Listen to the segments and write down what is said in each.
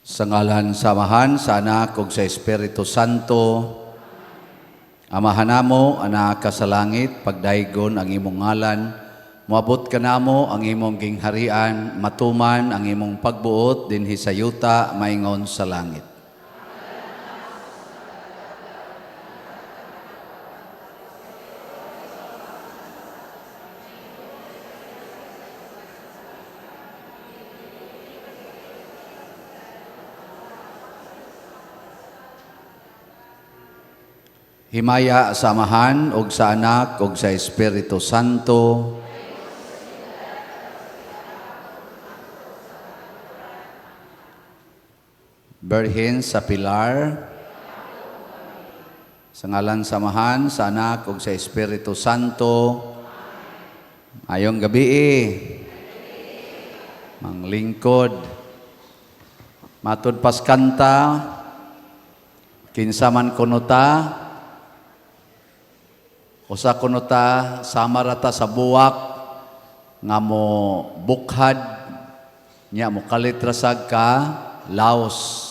Sa ngalan sa Amahan, sa Anak, ug sa Espiritu Santo, Amahan namo, naa ka sa langit, pagdaygon ang imong ngalan, moabot kanamo ang imong gingharian, matuman ang imong pagbuot dinhi sa yuta maingon sa langit. Himaya sa Amahan ug sa Anak ug sa Espiritu Santo. Birhen sa Pilar. Sa ngalan sa Amahan, sa Anak ug sa Espiritu Santo. Ayong gabi eh. Manglingkod. Matud pas kanta, kinsa man kuno ta, usa kuno ta sama ra ta sa buwak nga mo bukhad nya mo kalit ra sad ka laos.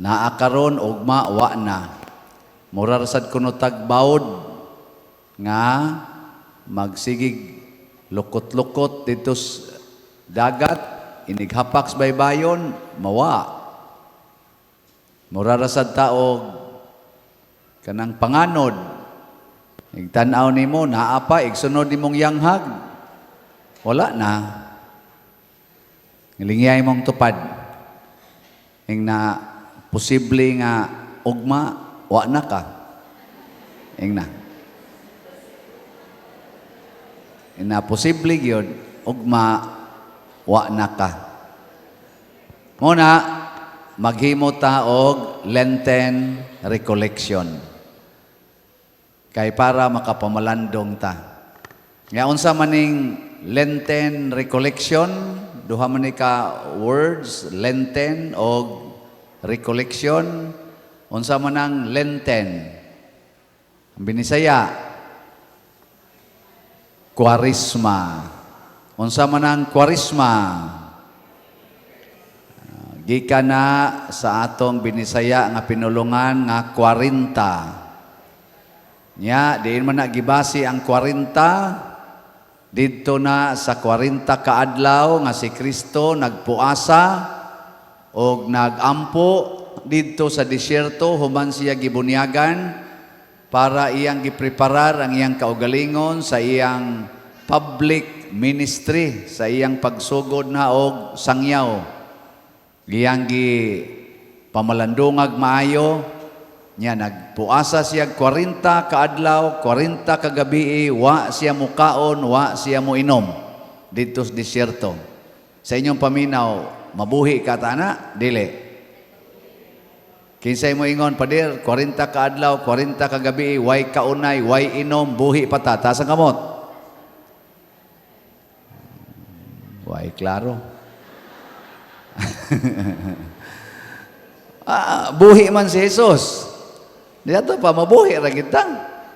Naa karon ugma wa na. Mura ra sad kuno tag bawd nga magsigig lukot-lukot didto sa dagat, inighapak sa baybayon, mawa. Mura ra sad ta og kanang panganod. Igtan-aw nimo naa pa, igsunod nimong yanghag, wala na. Lingiyay mong tupad. Ing na posible nga ugma, wa na ka. Ing na. Ing na posible gyud ugma, wa na ka. Muna, maghimo ta og Lenten recollection. Kay para makapamalandong ta. Nga unsa maning Lenten recollection, duha man ni ka words, Lenten og recollection. Unsa man ang Lenten? Ang Binisaya, Kwaresma. Unsa man ang Kwaresma? Gikan na sa atong Binisaya nga pinulungan nga 40. Nya, diin man na gibasi ang 40, didto na sa 40 kaadlaw nga si Kristo nagpuasa og nagampo didto sa disyerto human siya gibunyagan para iyang gipreparar ang iyang kaugalingon sa iyang public ministry, sa iyang pagsugod na og sangyaw. Iyang gi pamalandungag maayo. Nya nagpuasa siya 40 kaadlaw, 40 kagabi, wa siya mukaon, wa siya muinom didto sa disyerto. Sa inyong paminaw, mabuhi ka ta ana? Dili. Kinsay mo ingon, Pader, 40 kaadlaw, 40 kagabi, way kaunay, way inom, buhi pa ta. Taas ang kamot. Way klaro. Buhi man si Jesus. Dito pa, mabuhi ra kita.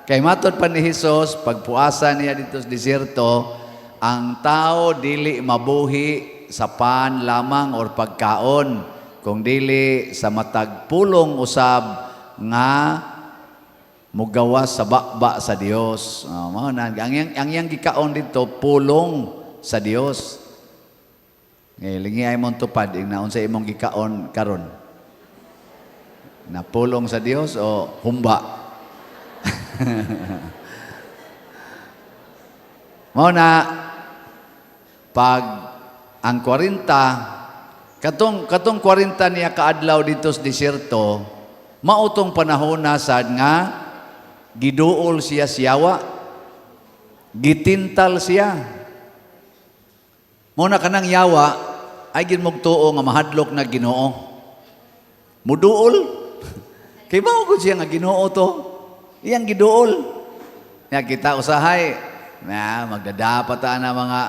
Kay matod pa ni Jesus, pagpuasa niya dito sa disyerto, ang tao dili mabuhi sa pan lamang or pagkaon, kung dili sa matag pulong usab nga mugawas sa baba sa Dios. Mao na ang iyang gikaon dito pulong sa Dios. Ngay lingi ay mong tupad ing naon sa imong gikaon karon. Napulong sa Dios o humba? Mao na pag ang 40, katong 40 niya kaadlaw dito sa disyerto, mautong panahon na sad nga giduol siya siyawa, gitintal siya. Mao na kanang yawa ay ginmugtuo nga mahadlok na Ginoo. Muduol. Kay mao gud siya nga Ginoo to. Iyang giduol. Nya kita usahay na magdadapat ta na mga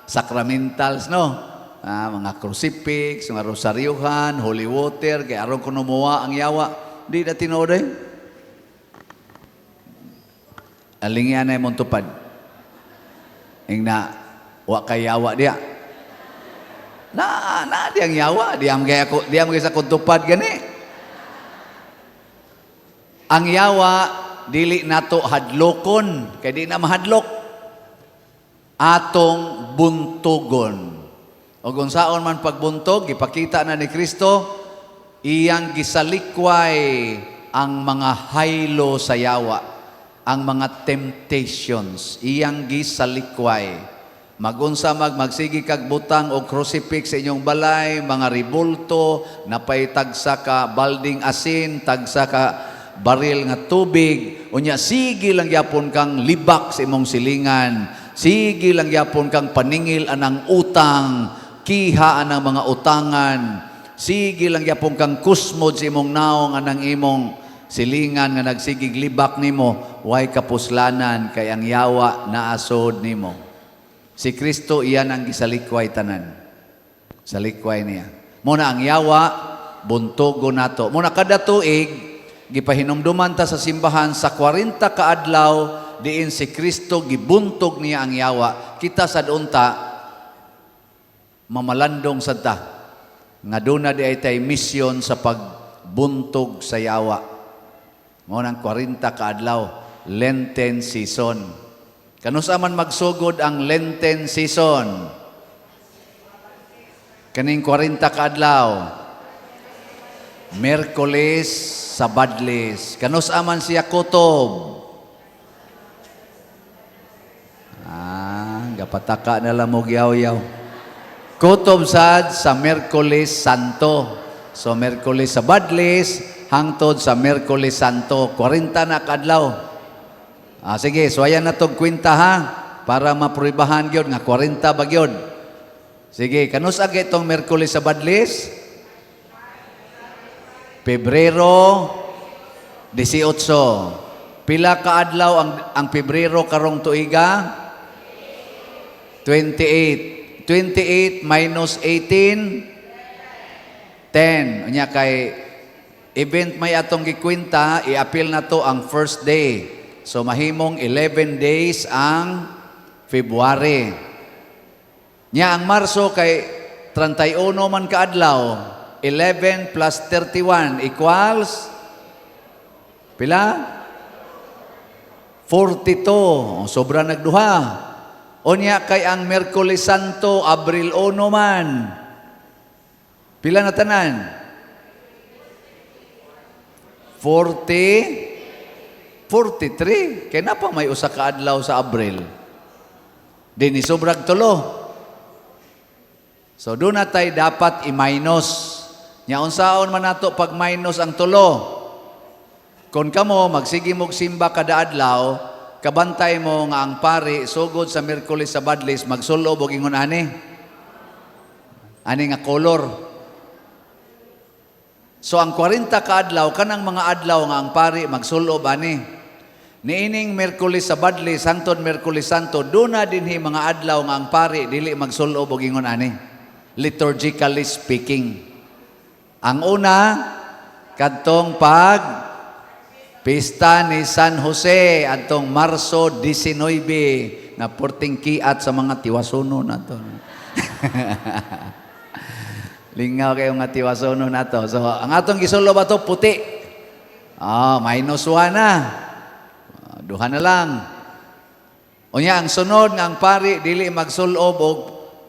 sacramentals, no? Mga crucifix, mga rosaryuhan, holy water, kay aron kuno mowa ang yawa. Di na tinuod eh. Alingian na imong tupad. Ing na, wa kay yawa diya. Na, na di ang yawa, di ang gaya ko, di ang gaya sa kutupad gani. Ang yawa dili nato hadlokon, kay di na mahadlok. Atong buntugon. O kung saon man pagbuntog, gipakita na ni Kristo, iyang gisalikway ang mga haylo sa yawa, ang mga temptations, iyang gisalikway. Magunsa magsigi kag butang og crucifix sa inyong balay, mga ribulto, napay tagsa ka balding asin, tagsa ka baril nga tubig, unya sige lang gyapon kang libak sa imong silingan, sige lang gyapon kang paningil anang utang, kiha anang mga utangan, sige lang gyapon kang kusmod sa imong naong anang imong silingan nga nagsigig libak nimo, way kapuslanan kay ang yawa naasod nimo. Si Kristo, iyan ang gisalikway tanan. Salikway niya. Muna ang yawa, buntogo nato. Muna kada tuig, gipahinumduman ta sa simbahan sa 40 kaadlaw, diin si Kristo gibuntog niya ang yawa. Kita sad unta, mamalandong sad ta nga duna di ay tay misyon sa pagbuntog sa yawa. Mao nang 40 kaadlaw, Lenten season. Kanusa man magsugod ang Lenten season? Kaning 40 kaadlaw. Merkoles sa Badlis. Kanus-a man siya kutob? Ah, gapataka na lang mo yaw-yaw. Kutob sad sa Merkoles Santo. So Merkoles sa Badlis hangtod sa Merkoles Santo. 40 na kaadlaw. Ah, sige, so ayan na tog kwenta ha, para mapruibahan gyud nga 40 ba gyud. Sige, kanus-a itong Merkoles sa Badlis? Pebrero 18. Pila ka adlaw ang Pebrero karong tuiga? 28. 28 minus 18, 10. Unya kay event may atong gikwenta, i-appeal na to ang first day. So mahimong 11 days ang February. Nya ang Marso kay 31 man kaadlaw, 11 plus 31 equals pila? 42. O, sobra nagduha. Unya kay ang Merkulis Santo, Abril 1 man. Pila na tanan? 40, 43. Kaya na pa may usa ka adlaw sa Abril. Di ni sobrag tulo. So doon na tayo dapat i-minus. Nya unsaon man nato pag minus ang tulo? Kung kamo magsige mog simba kada adlaw, kabantay mo nga ang pari sugod sa Miyerkules sa Badlis magsulob og ingon ani. Ani nga color. So ang 40 ka adlaw, kanang mga adlaw nga ang pari magsulob ani. Niining Miyerkules sa Badlis hangtod Miyerkules Santo, duna dinhi mga adlaw nga ang pari dili magsulob og ingon ani. Liturgically speaking. Ang una, kadtong pag pista ni San Jose adtong Marso 19 na porting kiat sa mga tiwasono nato. Lingaw kayo nga tiwasono nato. So ang atong gisulob ato puti. Ah, minus 1 na. Ah, duha na lang. Unya ang sunod nga ang pari dili magsulob og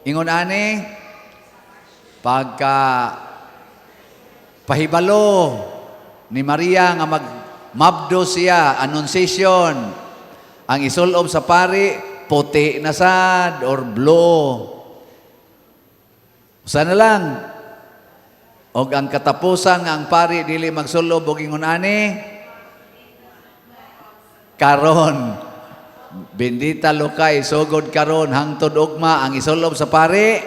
ingon ani, pagka pahibalo ni Maria nga mag mabdo siya, Annunciation. Ang isulob sa pari, puti na sad or blue. Usa na lang. Og ang katapusan nga ang pari dili magsulob og ingon ani, karon Bendita Lokay, sugod karon hangtod ugma, ang isulob sa pari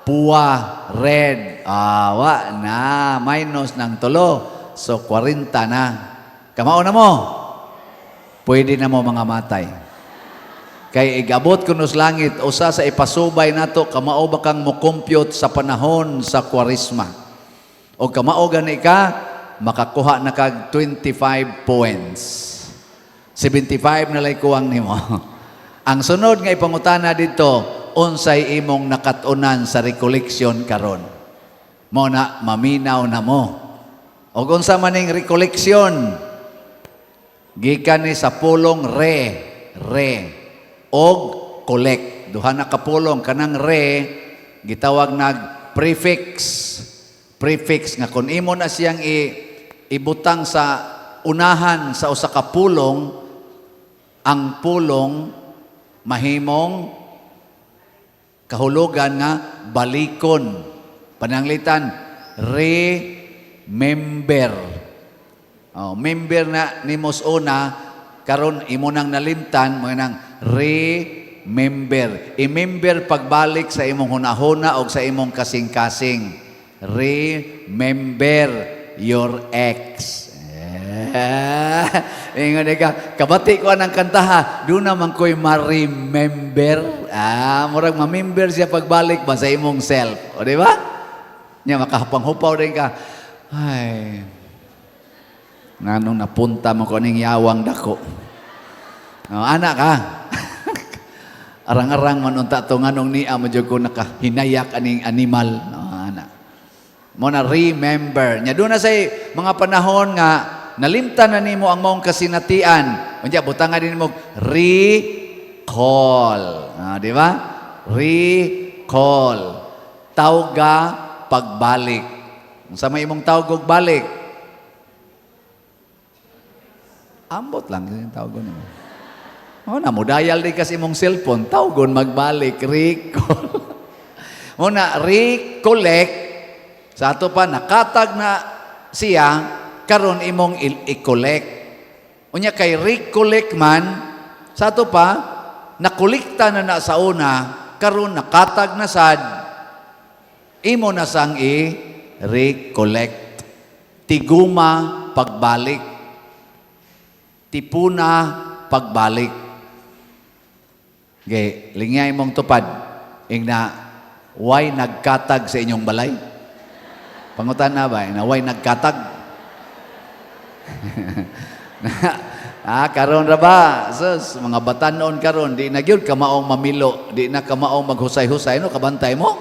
puwa, red. Ah, wa na minus ng tulo. So 40 na. Kamao na mo. Pwede na mo mga matay. Kay igabot kuno sa langit, usa sa ipasubay nato, kamao ba kang mo-compute sa panahon sa Kwaresma. O kamao gani ka, makakuha na kag 25 points. 75 na lay kuwang nimo. Ang sunod nga ipangutana dito, Unsay imong nakat-unan sa recollection karon? Mo na maminaw na mo. Og unsa man ning recollection? Gikan ni sa pulong re, re og collect. Duha na ka pulong. Kanang re gitawag nag prefix. Prefix nga kung imo na siyang ibutang sa unahan sa usa ka pulong, ang pulong mahimong kahulugan nga balikon. Pananglitan, remember. Oh, member na nimo una, karon imo nang nalimtan mo nang remember. I-member pagbalik sa imong hunahuna o sa imong kasing-kasing. Remember your ex. Eh, ingon ka, kabati ko ang kantaha, duna man ko'y ma-remember. Ah, murag ma-member siya pagbalik ba sa imong self. O, di ba? Nya makahapang-hupaw din ka. Ay, nganong napunta mo ko ning yawang dako. Oh, anak ka. Arang-arang man unta to, nganong niya mo jud ko nakahinayak aning animal. Oh, ana. Mo na remember. Nya duna say mga panahon nga nalimtan na nimo ang maong kasinatian. Unya butangan din mo recall. Ah, di ba? Recall. Tawga pagbalik. Unsa may imong tawag og balik? Ambot lang yung tawag nimo. Oh, na mo-dial di kasi imong cellphone, tawgon magbalik, recall. Mo na recollect sa ato pa nakatag na siya, karon imong i-collect. Unya kay recollect man sa ato pa nakolekta na na sa una, karon nakatag na sad, imo na sang i-recollect. Tiguma pagbalik. Tipuna pagbalik. Okay, lingya imong tupad. Ingna, why nagkatag sa inyong balay? Pangutan na ba? Ingna, why nagkatag? Ah, karon ra ba? Sus, mga batanon karon di na gyud kamaong mamilo, di na kamaong maghusay-husay, no, kabantay mo.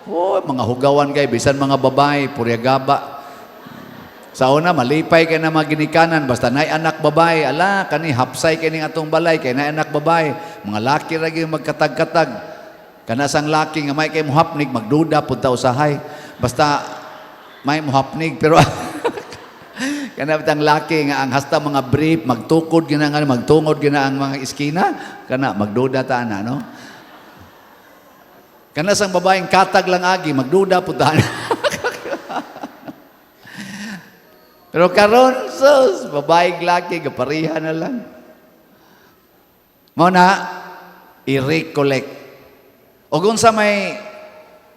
Oh, mga hugawan kay bisan mga babae, puryagaba. Sa una, malipay kay na mga ginikanan, basta nay anak babae, ala, kani hapsay kay ning atong balay, kay nay anak babae. Mga laki ra gyud magkatag-katag. Kana sang laki nga may kay muhapnig, magduda pud ta usahay. Basta may muhapnig, pero kana bitang laki nga ang hasta mga brief, magtukod gina nga magtungod gina ang mga iskina, kana magduda ta ana, no? Kana sang babaeng katag lang agi, magduda pud ta. Pero karon, sus, babae laki gapariha na lang. Mao na i-recollect. Og unsa may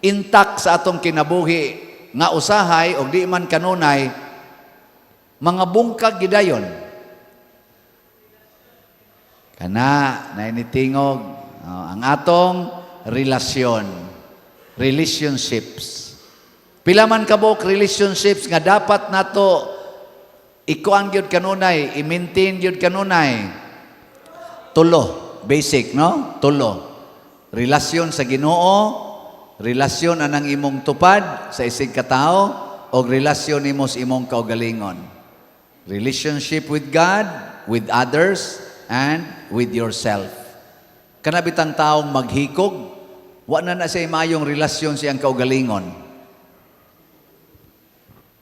intact sa atong kinabuhi nga usahay og di man kanunay mga bungkag gidayon. Kana nainitingog, oh, ang atong relasyon, relationships. Pila man kabuok relationships nga dapat nato ikuan gyud kanunay, i-maintain gyud kanunay? Tulo, basic, no? Tulo. Relasyon sa Ginoo, relasyon anang imong tupad sa isig katao, o relasyon nimo sa imong kaugalingon. Relationship with God, with others, and with yourself. Kana bitang taong maghikog, wa na na siya maayong relasyon siyang kaugalingon.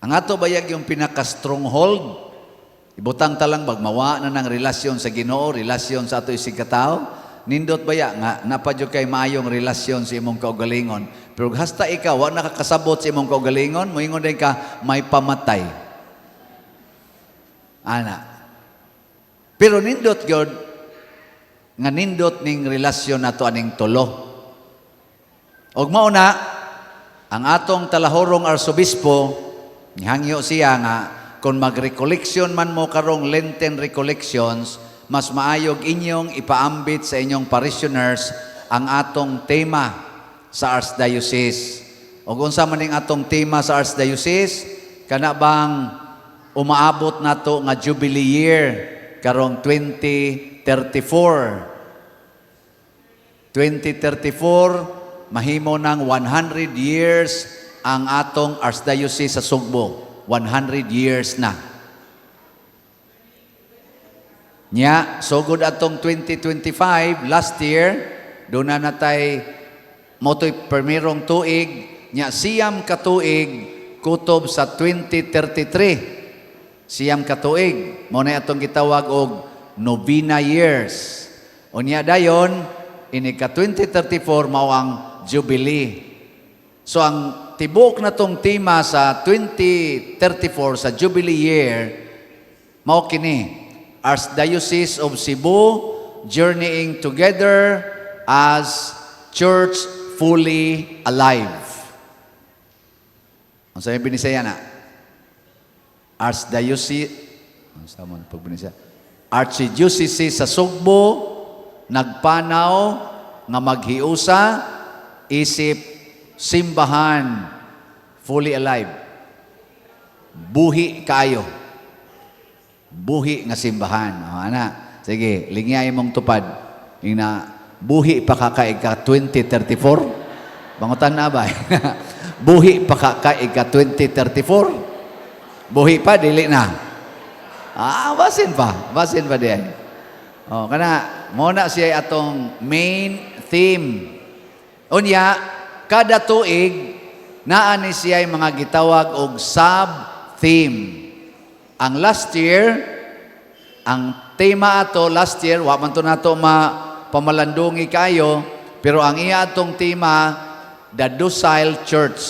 Ang ato bayag yung pinaka-stronghold, ibutang talang bagmawa na ng relasyon sa Ginoo, relasyon sa ato isig katao, nindot baya nga napadyo kay maayong relasyon sa imong kaugalingon. Pero hasta ikaw wa nakakasabot sa imong kaugalingon, moingon din ka may pamatay. Ana. Pero nindot gyud nga nindot ning relasyon nato aning tulo. Og mao na ang atong talahorong arsobispo, nihangyo siya nga kung mag-recollection man mo karong Lenten recollections, mas maayog inyong ipaambit sa inyong parishioners ang atong tema sa Archdiocese. Og unsa man ning atong tema sa Archdiocese? Kana bang umaabot nato nga Jubilee year karong 2034? 2034, mahimo ng 100 years ang atong Archdiocese sa Sugbo. 100 years na. Nya, sugod atong 2025, last year, duna na tay motoy permirong tuig, nya 9 ka tuig kutob sa 2033. 9 ka tuig, mao na atong gitawag og novena years. Unya dayon, ini ka 2034 mao ang Jubilee. So ang tibuok na tong tema sa 2034 sa Jubilee year mao kini: Archdiocese of Cebu journeying together as church fully alive. Ang sabi Binisaya na? Archdiocese, ang sa man pag Binisaya? Archdiocese sa Sugbo nagpanaw nga maghiusa isip simbahan fully alive. Buhi kaayo. Buhi nga simbahan. O, ana. Sige, lingya imong tupad. Ina, buhi pa ka ka 2034? Bangutan na ba? Buhi pa ka ka 2034? Buhi pa, dili na. Ah, basin pa. Basin pa di ay. Oh, kana, mo na siya atong main theme. Unya, kada tuig, naa ni siya mga gitawag og sub-theme. Ang last year, ang tema ato last year, wa man to nato ma pamalandungi kayo, pero ang iya atong tema, the Docile Church.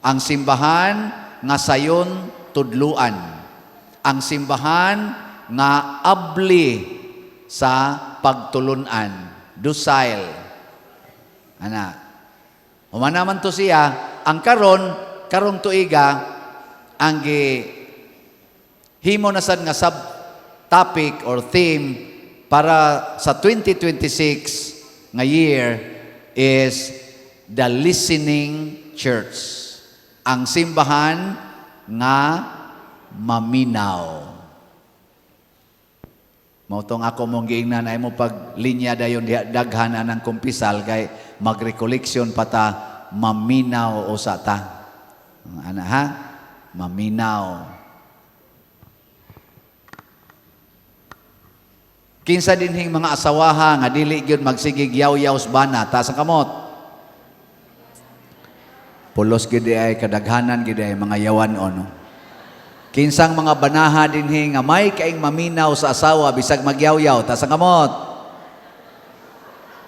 Ang simbahan nga sayon tudluan. Ang simbahan nga abli sa pagtulunan. Docile. Ana. Humana man to siya, ang karon, karong tuiga, ang gi himo na sad nga sub-topic or theme para sa 2026 nga year is the listening church. Ang simbahan nga maminaw. Mao tong ako mong giingnan ay mo pag linya dayon diha daghan anang kumpisal kay mag-recollection pa ta, maminaw usa ta. Ana ha? Maminaw. Kinsa dinhing mga asawaha nga dili gyud magsigig yaw-yaw sa bana, taas ang kamot. Pulos gyud ay kadaghanan gyud ay mga yawan ono. Kinsang mga banaha dinhi nga may kaing maminaw sa asawa bisag magyawyaw, taas ang kamot.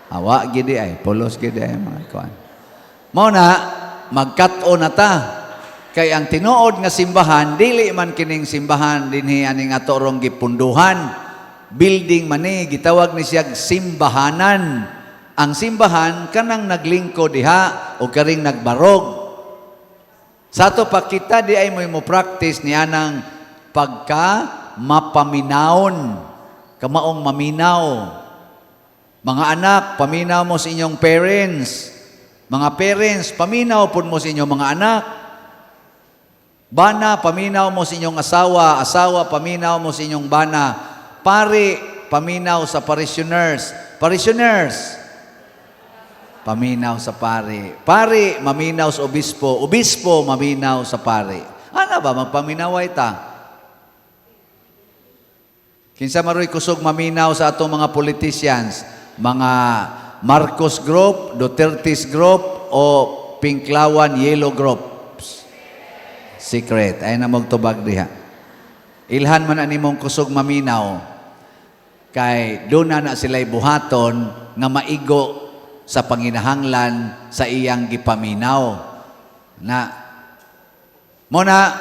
Awa gyud ay pulos gyud ay mga kuan. Mao na magkat-on na ta kay ang tinuod nga simbahan dili man kining simbahan dinhi aning ato rong gipunduhan. Building man ni, gitawag ni siya simbahanan. Ang simbahan kanang naglingkod diha o karing nagbarog. Sa ato pa kita di ay mo practice ni anang pagka mapaminawon, kamaong maminaw. Mga anak, paminaw mo sa inyong parents. Mga parents, paminaw pud mo sa inyong mga anak. Bana, paminaw mo sa inyong asawa. Asawa, paminaw mo sa inyong bana. Pari, paminaw sa parishioners. Parishioners, paminaw sa pari. Pari, maminaw sa obispo. Obispo, maminaw sa pari. Ano ba, magpaminaway ta? Kinsa maroy kusog maminaw sa atong mga politicians? Mga Marcos Group, Duterte's Group, o Pinklawan Yellow Groups? Secret. Ay na magtubag diha. Ilhan man ani mong kusog maminaw kay doon na na sila'y buhaton nga maigo sa panginahanglan sa iyang gipaminaw. Na mo na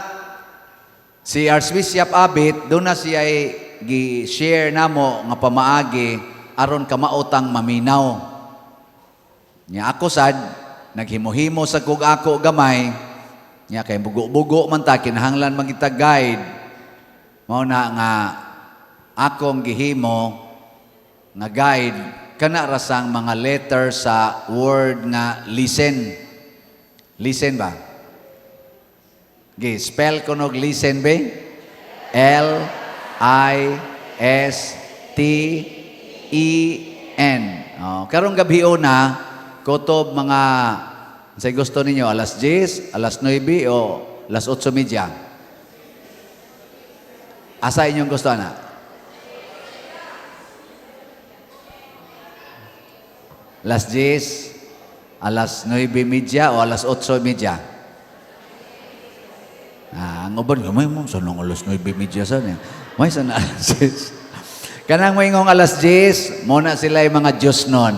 si Archbishop Abit doon na siya gi-share namo nga pamaagi aron kamaotang maminaw. Nya ako sad naghimo-himo sa kog ako gamay nya kay bugo-bugo man ta, kinahanglan man kita guide. Mao na nga akong gihimo nga guide kana rasang mga letter sa word nga listen. Listen ba? Gi spell ko nog listen be? L I S T E N. Oh, karong gabi na, kutob mga sa gusto ninyo, alas 10, alas 9 o alas 8:30? Asa inyong gusto na? Alas 10, alas 9:30 o alas 8:30? Ah, ang uban, gamay mo, saan ang alas 9:30 sa niya? May saan alas 10? Kanang moingong alas 10, muna sila yung mga Diyos nun.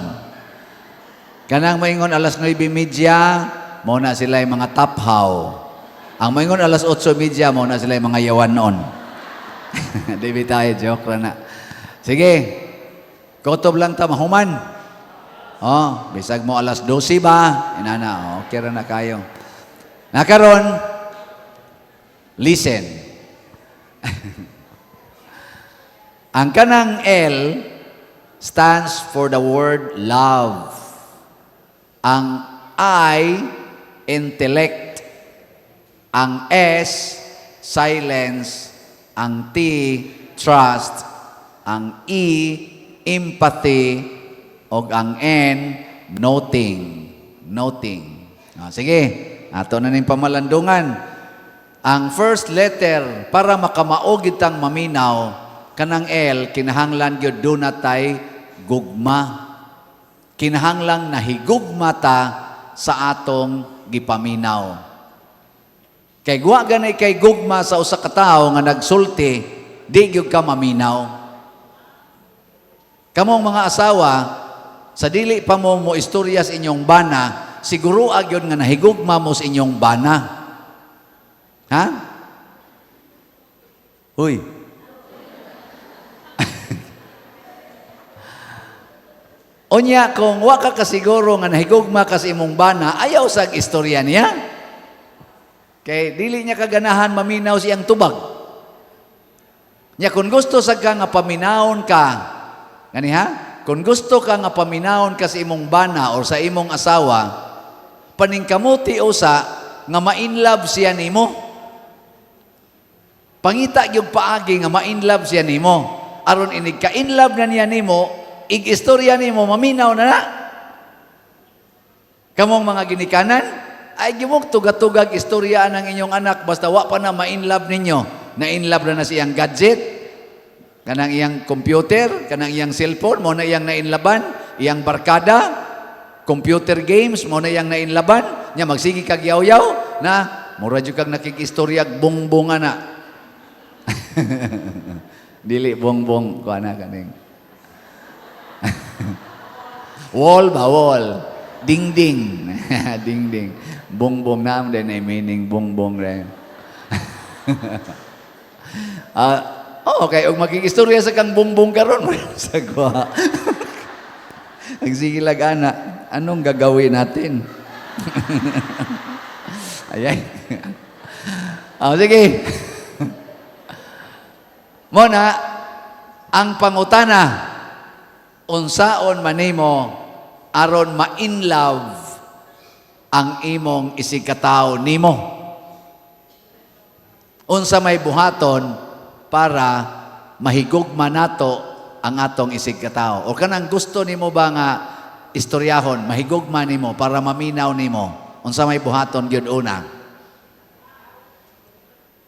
Kanang moingon alas 9:30, muna sila yung mga taphaw. Ang moingon alas 8:30, muna sila yung mga yawan noon. Di ba tayo, joke na. Sige, kutob lang ta, mahuman. Oh, bisag mo alas 12 ba? Inana, oh, okay ra na kayo. Nakaron, listen. Ang kanang L stands for the word love. Ang I, intellect. Ang S, silence. Ang T, trust. Ang E, empathy. O ang N, noting. Noting. Ah, sige, ato na ning pamalandungan. Ang first letter, para makamaog itang maminaw, kanang L, kinahanglan gyud duna tay gugma. Kinahanglang nahigugma ta sa atong gipaminaw. Kay guwa ganay kay gugma sa usa ka tawo nga nagsulti, di gyud ka maminaw. Kamong mga asawa, sa dili pa mo mo istorya sa inyong bana, siguro gyud nga nahigugma mo sa inyong bana. Ha? Uy. Unya, kung wa ka kasiguro nga nahigugma ka sa imong bana, ayaw sag istorya niya. Kay dili niya kaganahan maminaw siyang tubag. Nya kung gusto sa ka nga paminawon ka, gani ha? Kung gusto ka nga paminawon ka sa imong bana or sa imong asawa, paningkamuti usa nga ma-inlove siya nimo. Pangita gyud paagi nga ma-inlove siya nimo. Aron inig ka-inlove na niya nimo, ig-istorya nimo maminaw na na. Kamong mga ginikanan, ay gimok tugatugag istorya ng inyong anak basta wa pa na ma-inlove ninyo. Na-inlove na na siyang gadget, kanang iyang computer, kanang iyang cellphone, mo na iyang nainlaban, iyang barkada, computer games, mo na iyang nainlaban, nya magsige kag yaw-yaw, na mura jud kag nakikistorya bongbong ana. Dili bongbong ko ana kaning. Wall ba wall? Dingding. Dingding. Bongbong na din ay meaning bongbong rin. Oh, okay, ug makikistorya sa kang bongbong karon sa kuha. Ang sige lag ana, anong gagawin natin? Ayay. Oh, sige. Mona, ang pangutana, unsaon manimo aron ma-inlove ang imong isigkatawo nimo? Unsa may buhaton para mahigugma nato ang atong isigkatawo? O kanang gusto nimo ba nga istoryahon, mahigugma nimo para maminaw nimo? Unsa may buhaton gyud una?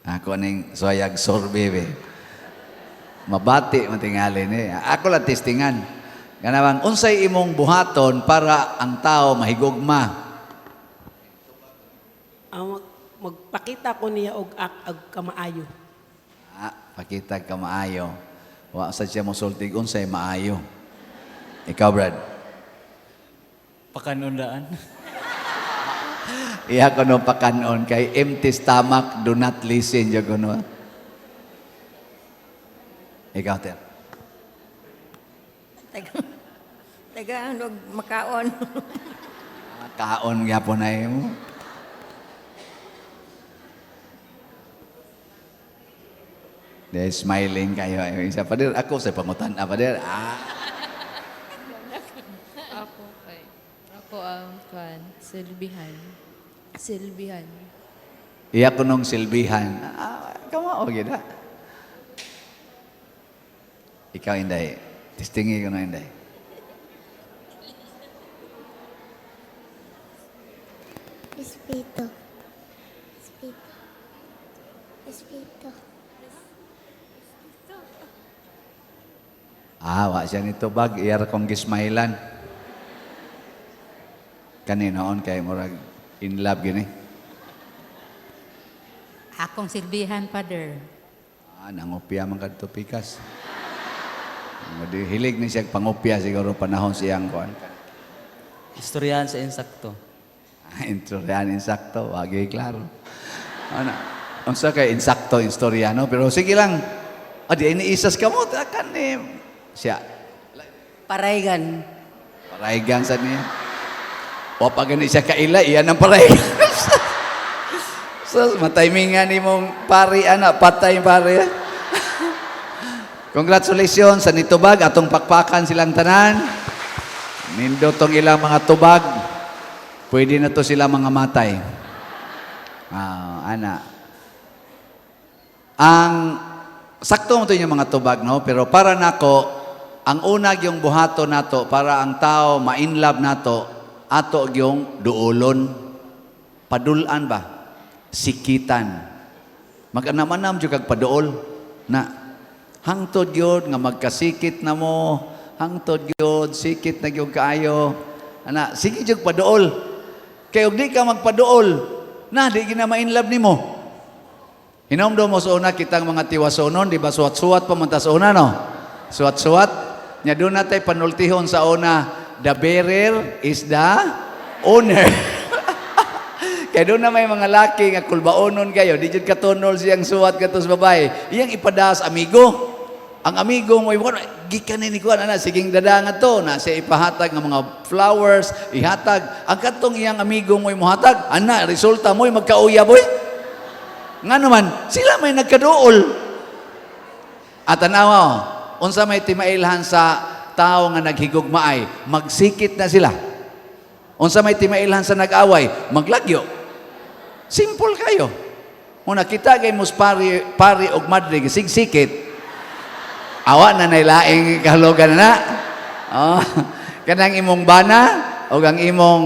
Ako ning suwayag sorbe be. Mabati matingali ni. Ako lang testingan. Kanabang unsay imong buhaton para ang tao mahigugma? Ang magpakita ko niya og og kamaayo. Ah, pakita ka maayo. Wa sa siya mosultig unsay maayo. Ikaw, Brad. Pakanundaan. Iya kuno pakanon kay empty stomach do not listen jud kuno. Ikaw, Ter. Taga, taga ano, makaon. Kaon gyapon na mo. De smiling kayo. Ay, isa pader ako sa pangutan ah, pader. Ah. Ako kay ako ang kwan, silbihan. Silbihan. Iya ko nung silbihan. Ah, kamo og gid ah. Ikaw, Inday. Testingi ko na, Inday. Respeto. Respeto. Respeto. Ah, wa siya nitubag, iyar kong gismailan. Kaninoon kay murag in love gini. Akong silbihan, Father. Ah, nangopya man kadto pikas. Di hilig ni siya pangopya siguro panahon siyang kuan. Istoryahan sa insakto. Ah, Istoryahan insakto, wagi klaro. Ana, unsa kay insakto istorya no? Pero sige lang. Ah, di ini isas kamo kan ni siya. Paraygan. Paraygan sa niya. O pa gani siya kaila, iyan ang paraygan. So, mataymingan ni mong pari, ana, patay pari. Congratulations sa nitubag, atong pakpakan silang tanan. Nindot tong ilang mga tubag. Pwede na to sila mga matay. Ah, ana. Ang sakto mo to yung mga tubag, no? Pero para nako, ang una yung buhato nato para ang tao ma-inlove nato, ato yung duolon. Padulan ba? Sikitan. Mag-anam-anam jud kag paduol na hangtod gyud nga magkasikit na mo, hangtod gyud sikit na gyud kaayo. Ana, sige jud paduol. Kay og di ka magpaduol, na di gina ma-inlove nimo. Hinumdum mo sa una kitang mga tiwasonon, di ba suwat-suwat pa man ta sa una, no? Suwat-suwat. Nya doon natay panultihon sa una, the bearer is the owner. Kaya doon na may mga laki nga kulbaonon kayo, di jud katunol siyang suwat kato sa babae. Iyang ipadas amigo. Ang amigo mo, ibukan, gikan ni kuan ana siging dada nga to, na siya ipahatag ng mga flowers, ihatag. Ang katong iyang amigo mo imuhatag, ana resulta mo magkauya boy. Nga naman, sila may nagkaduol. At tanawa, oh, unsa may timailhan sa tao nga naghigugmaay, magsikit na sila. Unsa may timailhan sa nag-away, maglagyo. Simple kayo. Una kita kay mus pari, pari og madre sigsikit. Awa na nay laing kahulugan na. Oh, kanang imong bana og ang imong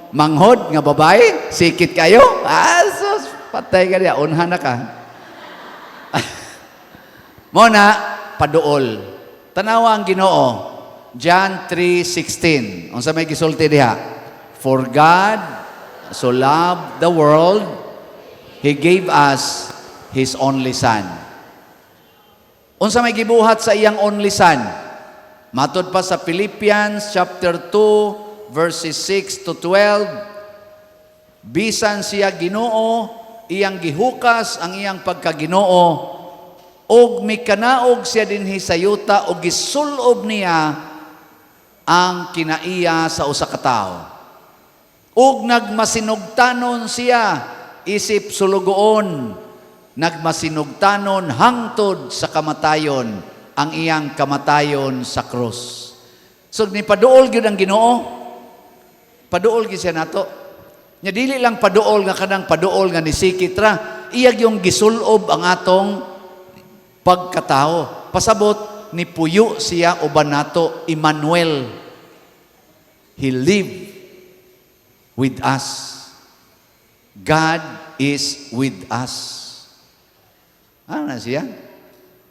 manghod nga babae, sikit kayo. Ah, sus, patay ka diya, unhan na ka. Mo na paduol. Tanawa ang Ginoo. John 3:16. Unsa may gisulti diha? For God so loved the world, He gave us His only Son. Unsa may gibuhat sa iyang only Son? Matod pa sa Philippians chapter 2 verses 6 to 12, bisan siya Ginoo, iyang gihukas ang iyang pagkaginoo og mikanaog siya dinhi sa yuta og gisulob niya ang kinaiya sa usa ka tawo. Ug nagmasinugtanon siya isip sulugoon, nagmasinugtanon hangtod sa kamatayon, ang iyang kamatayon sa krus. So ni paduol gyud ang Ginoo. Paduol gyud siya nato. Nya dili lang paduol nga kanang paduol nga nisikit ra, iya yung gisulob ang atong pagkatao. Pasabot ni puyo siya uban nato, Emmanuel. He lived with us. God is with us. Ano na siya?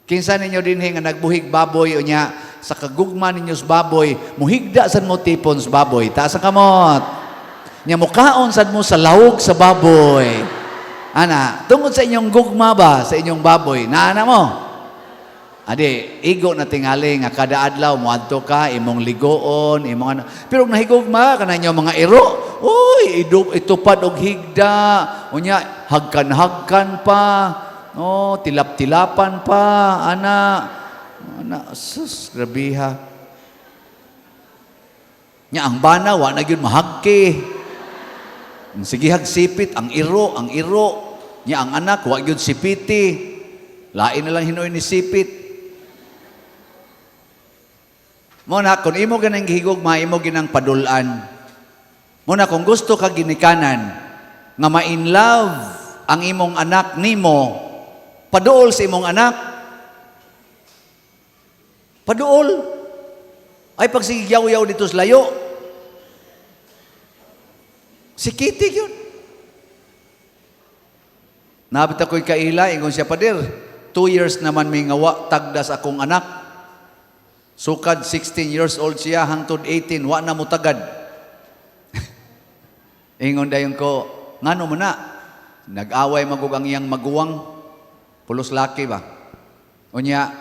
Kinsa ninyo dinhi nga nagbuhig baboy unya sa kagugma ninyo sa baboy, muhigda sad mo tipon sa baboy, taas ang kamot. Nya mukaon sad mo sa lahog sa baboy. Ana, tungod sa inyong gugma ba sa inyong baboy, naana mo? Adi, igo na tingali nga kada adlaw moadto ka imong ligoon, imong ano. Pero kung nahigugma ka na inyong mga iro, uy, itupad og higda, unya hagkan-hagkan pa, oh, tilap-tilapan pa, ana, ana, sus, grabiha. Nya ang bana wa na gyud mahagki. Ang sige hagsipit, ang iro, ang iro. Nya ang anak wa gyud sipiti. Lain na lang hinuoy ni sipit. Mo na, kung imo ganang gihigugma, imo ginang padulan. Mo na, kung gusto ka ginikanan, nga ma-in love ang imong anak nimo, paduol sa imong anak. Paduol. Ay, pag sige yaw-yaw dito sa layo, sikiti yun. Nabit ako'y kaila, ingon siya, "Pader, 2 years naman mi nga wa tagda sa akong anak. Sukad 16 years old siya hangtod 18, wa na mutagad." Ingon dayon ko, "Ngano man na?" Nag-away man gud ang iyang maguwang. Pulos laki ba? Unya,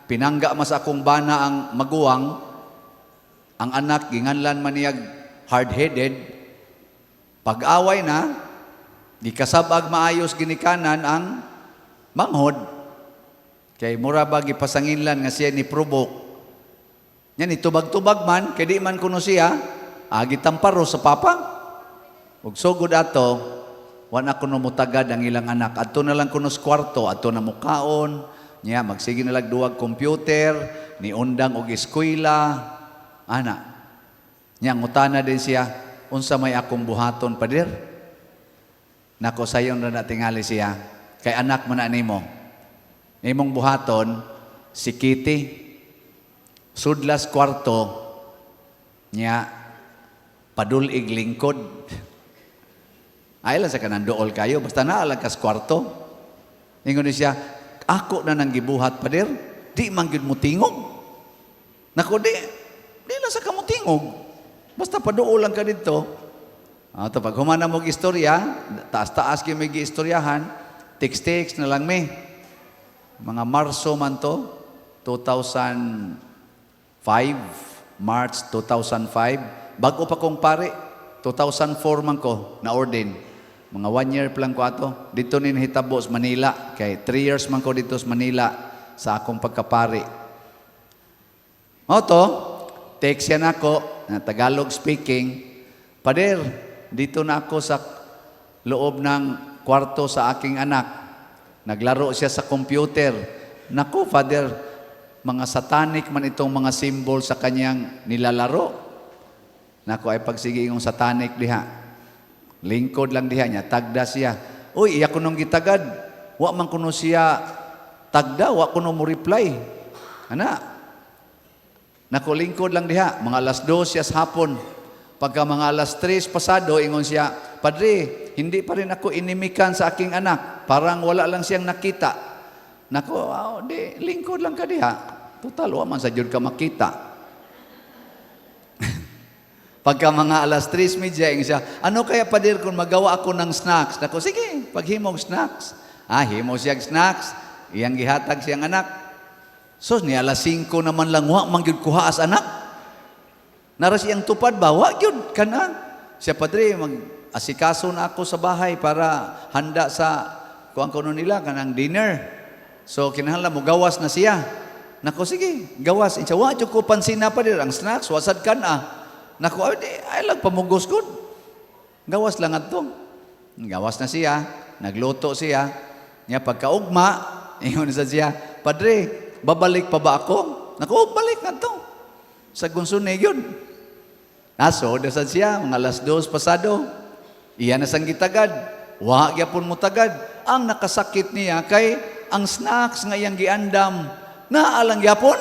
pinangga mas akong bana ang maguwang, ang anak ginganlan man niyag hard-headed. Pag-away na, gikasab-ag maayos ginikanan ang manghod. Kay mura ba gipasanginlan nga siya ni provoke. Nya ni tubag-tubag man, kay di man kuno siya, gitamparo sa papa. Ug sugod ato, wa na kuno mutagad ang ilang anak. Adto na lang kuno sa kwarto, adto na mukaon, nya magsige na lang duwag computer, ni undang og eskwela, ana. Nya ngutana din siya, "Unsa may akong buhaton, Pader?" Nako, sayon ra na tingali siya, kay anak man na nimo. Imong buhaton, si Kitty, sudlas kwarto, nya padul-ig lingkod. Ay lang sa kanang dool kayo, basta naa lang kas kwarto. Ingon ni siya, "Ako na nang gibuhat, Pader, di man gyud mo tingog." Nako, di lang sa kamutingog. Basta paduol lang ka dito. Ah, to pag humana mo istorya, taas-taas gyud may giistoryahan, text-text na lang mi. Mga Marso man to, 2005, March 2005. Bago pa kong pare, 2004 man ko na-ordain. Mga one year pa lang ko ato. Dito ni nahitabo sa Manila. Kay 3 years man ko dito sa Manila sa akong pagkapari. Mao to, text yan ako, na Tagalog speaking, "Pader, dito na ako sa loob ng kwarto sa aking anak. Naglaro siya sa computer. Naku, Father, mga satanic man itong mga symbol sa kanyang nilalaro." Nako, ay pagsige yung satanic diha. Lingkod lang diha niya, tagda siya. "Uy, iya ko nung gitagad. Wa man kuno siya tagda, wa kuno mo reply." Ana. Nako, lingkod lang diha, mga alas 2 siya sa hapon. Pagka mga alas 3 pasado, ingon siya, "Padre, hindi pa rin ako inimikan sa aking anak. Parang wala lang siyang nakita." Nako, oh, di, lingkod lang ka diha. Total, wa man sa jud ka makita. Pagka mga alas 3:30, ingon siya, "Ano kaya, Pader, kung magawa ako ng snacks?" Nako, sige, paghimog snacks. Ah, himo siya snacks. Iyang gihatag siyang anak. So, ni alas 5 naman lang, wa man gyud kuhaas anak. Nara siyang tupad ba? Wa gyud kana. Siya, "Padre, mag asikaso na ako sa bahay para handa sa kuan kuno nila kanang dinner." So kinahanglan mo gawas na siya. Nako, sige, gawas. Insa, "Wa jud ko pansina pa ang snacks, wasad kan ah." Nako, ay, di, ay lang pamugos gud. Gawas lang adto. Gawas na siya, nagluto siya. Nya pagkaugma, ingon sa siya, "Padre, babalik pa ba ako?" Nako, balik na to. Sa gunsunay yun. Naso, dasad siya, mga alas 2 pasado. Iya na sang gitagad. Wa gyapon mo tagad. Ang nakasakit niya kay ang snacks nga iyang giandam, naa lang gyapon.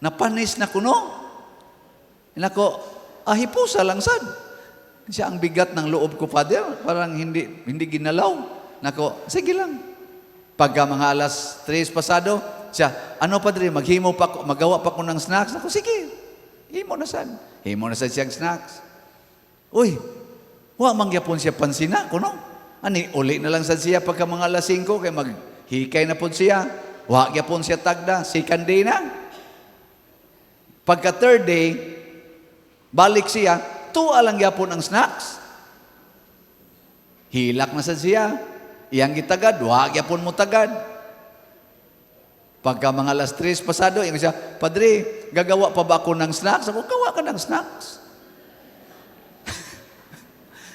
Napanis na kuno. Nako, ahipusa lang sad. Siya, "Ang bigat ng loob ko, Father, parang hindi ginalaw." Nako, sige lang. Pagka mga alas 3 pasado, siya, "Ano, Padre, maghimo pa ko, magawa pa ko ng snacks?" Nako, sige. Himo na sad. Himo na sad siyang snacks. Uy, wa man gyapon siya pansina kuno. Ani, uli na lang sad siya pagka mga alas 5 kay maghikay na pod siya. Wa gyapon siya tagda, second day na. Pagka third day, balik siya, tuwa lang gyapon ang snacks. Hilak na sad siya. Iyang gitagad, wa gyapon mo tagad. Pagka mga alas 3 pasado, ingon siya, "Padre, gagawa pa ba ako ng snacks?" Ako, gawa ka ng snacks.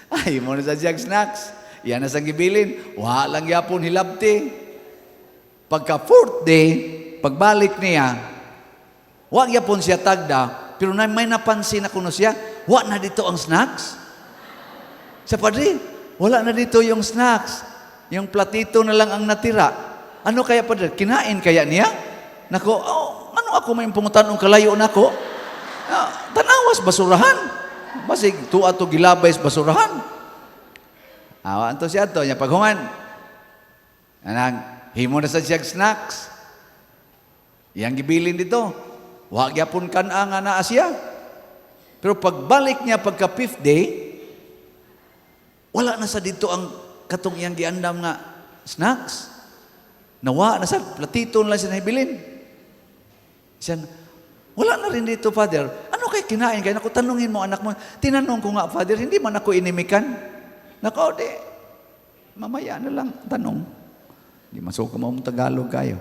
Ay, mo na sa siyang snacks. Iyan na sang gibilin. Wa lang gyapon hilabti. Pagka fourth day, pagbalik niya, wa gyapon siya tagda, pero na, may napansin na kuno siya, wa na dito ang snacks. Sa "Padre, wala na dito yung snacks. Yung platito na lang ang natira. Ano kaya, Padre? Kinain kaya niya?" Nako, oh, ano ako may pungutan ang kalayo nako? Ah, tanawas basurahan. Basig tuwa to gilabay sa basurahan. Awa anto siya to, nya paghuman. Anang himo na sa siyag snacks. Iyang gibilin dito. Wa gyapon kan-a nga naa siya. Pero pagbalik niya pagka fifth day, wala na sa dito ang katong iyang giandam nga snacks. Nawa na sa platito na lang siya nahibilin. Siya, "Wala na rin dito, Father. Ano kay kinain?" Kaya naku, tanungin mo anak mo. "Tinanong ko nga, Father, hindi man ako inimikan." Nako, di, mamaya na lang tanong. Di masuko mo mong Tagalog kayo.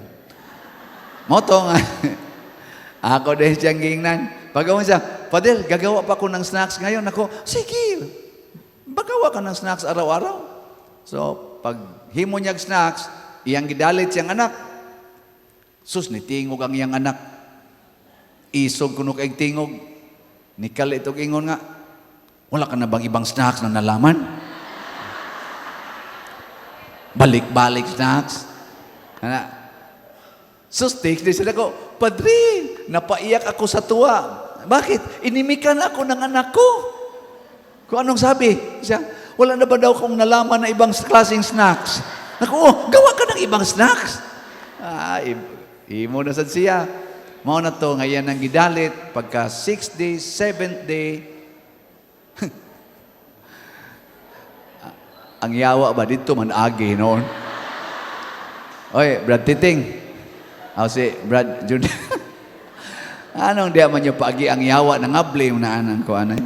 Mao to nga, ako din siyang giingnan. Pag siya, "Father, gagawa pa ako ng snacks ngayon." Ako, "Sige, bagawa ka ng snacks araw-araw." So, pag himo niyag snacks, iyang gidalit siyang anak. Sus, nitingog ang iyang anak. Isog kuno kay tingog. Nikalit og ingon nga, "Wala ka na bang ibang snacks na nalaman? Balik-balik snacks." Ana. Sus, text din sila ko, "Padre, napaiyak ako sa tuwa." "Bakit?" "Inimikan ako ng anak ko." "Kung anong sabi?" Siya, "Wala na ba daw akong nalaman na ibang klaseng snacks?" Naku, "Oh, gawa ka ng ibang snacks." Ah, imo na sad siya. Mao na to, ngayon ang gidalit, pagka 6 days, seventh day, ang yawa ba dito man agi noon. Oy, Brad Titing. Aw si Brad Jun. Anong diya man yung paagi ang yawa nangabli mo na anang ko anay.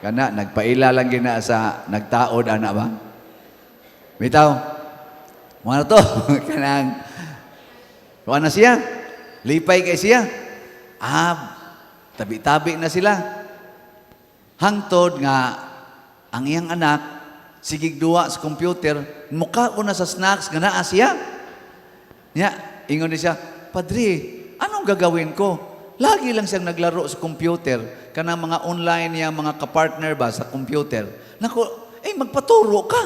Kana nagpaila lang gina sa nagtaod ana ba? Bitaw. Mo na to kanang kuan na siya. Lipay kay siya. Ah, tabi-tabi na sila. Hangtod nga ang iyang anak sigig duwa sa computer, mukaon na sa snacks nga naa siya. Nya, ingon ni siya, "Padre, anong gagawin ko?" Lagi lang siyang naglaro sa computer, kanang mga online niya, mga kapartner ba sa computer. Nako, "Eh magpaturo ka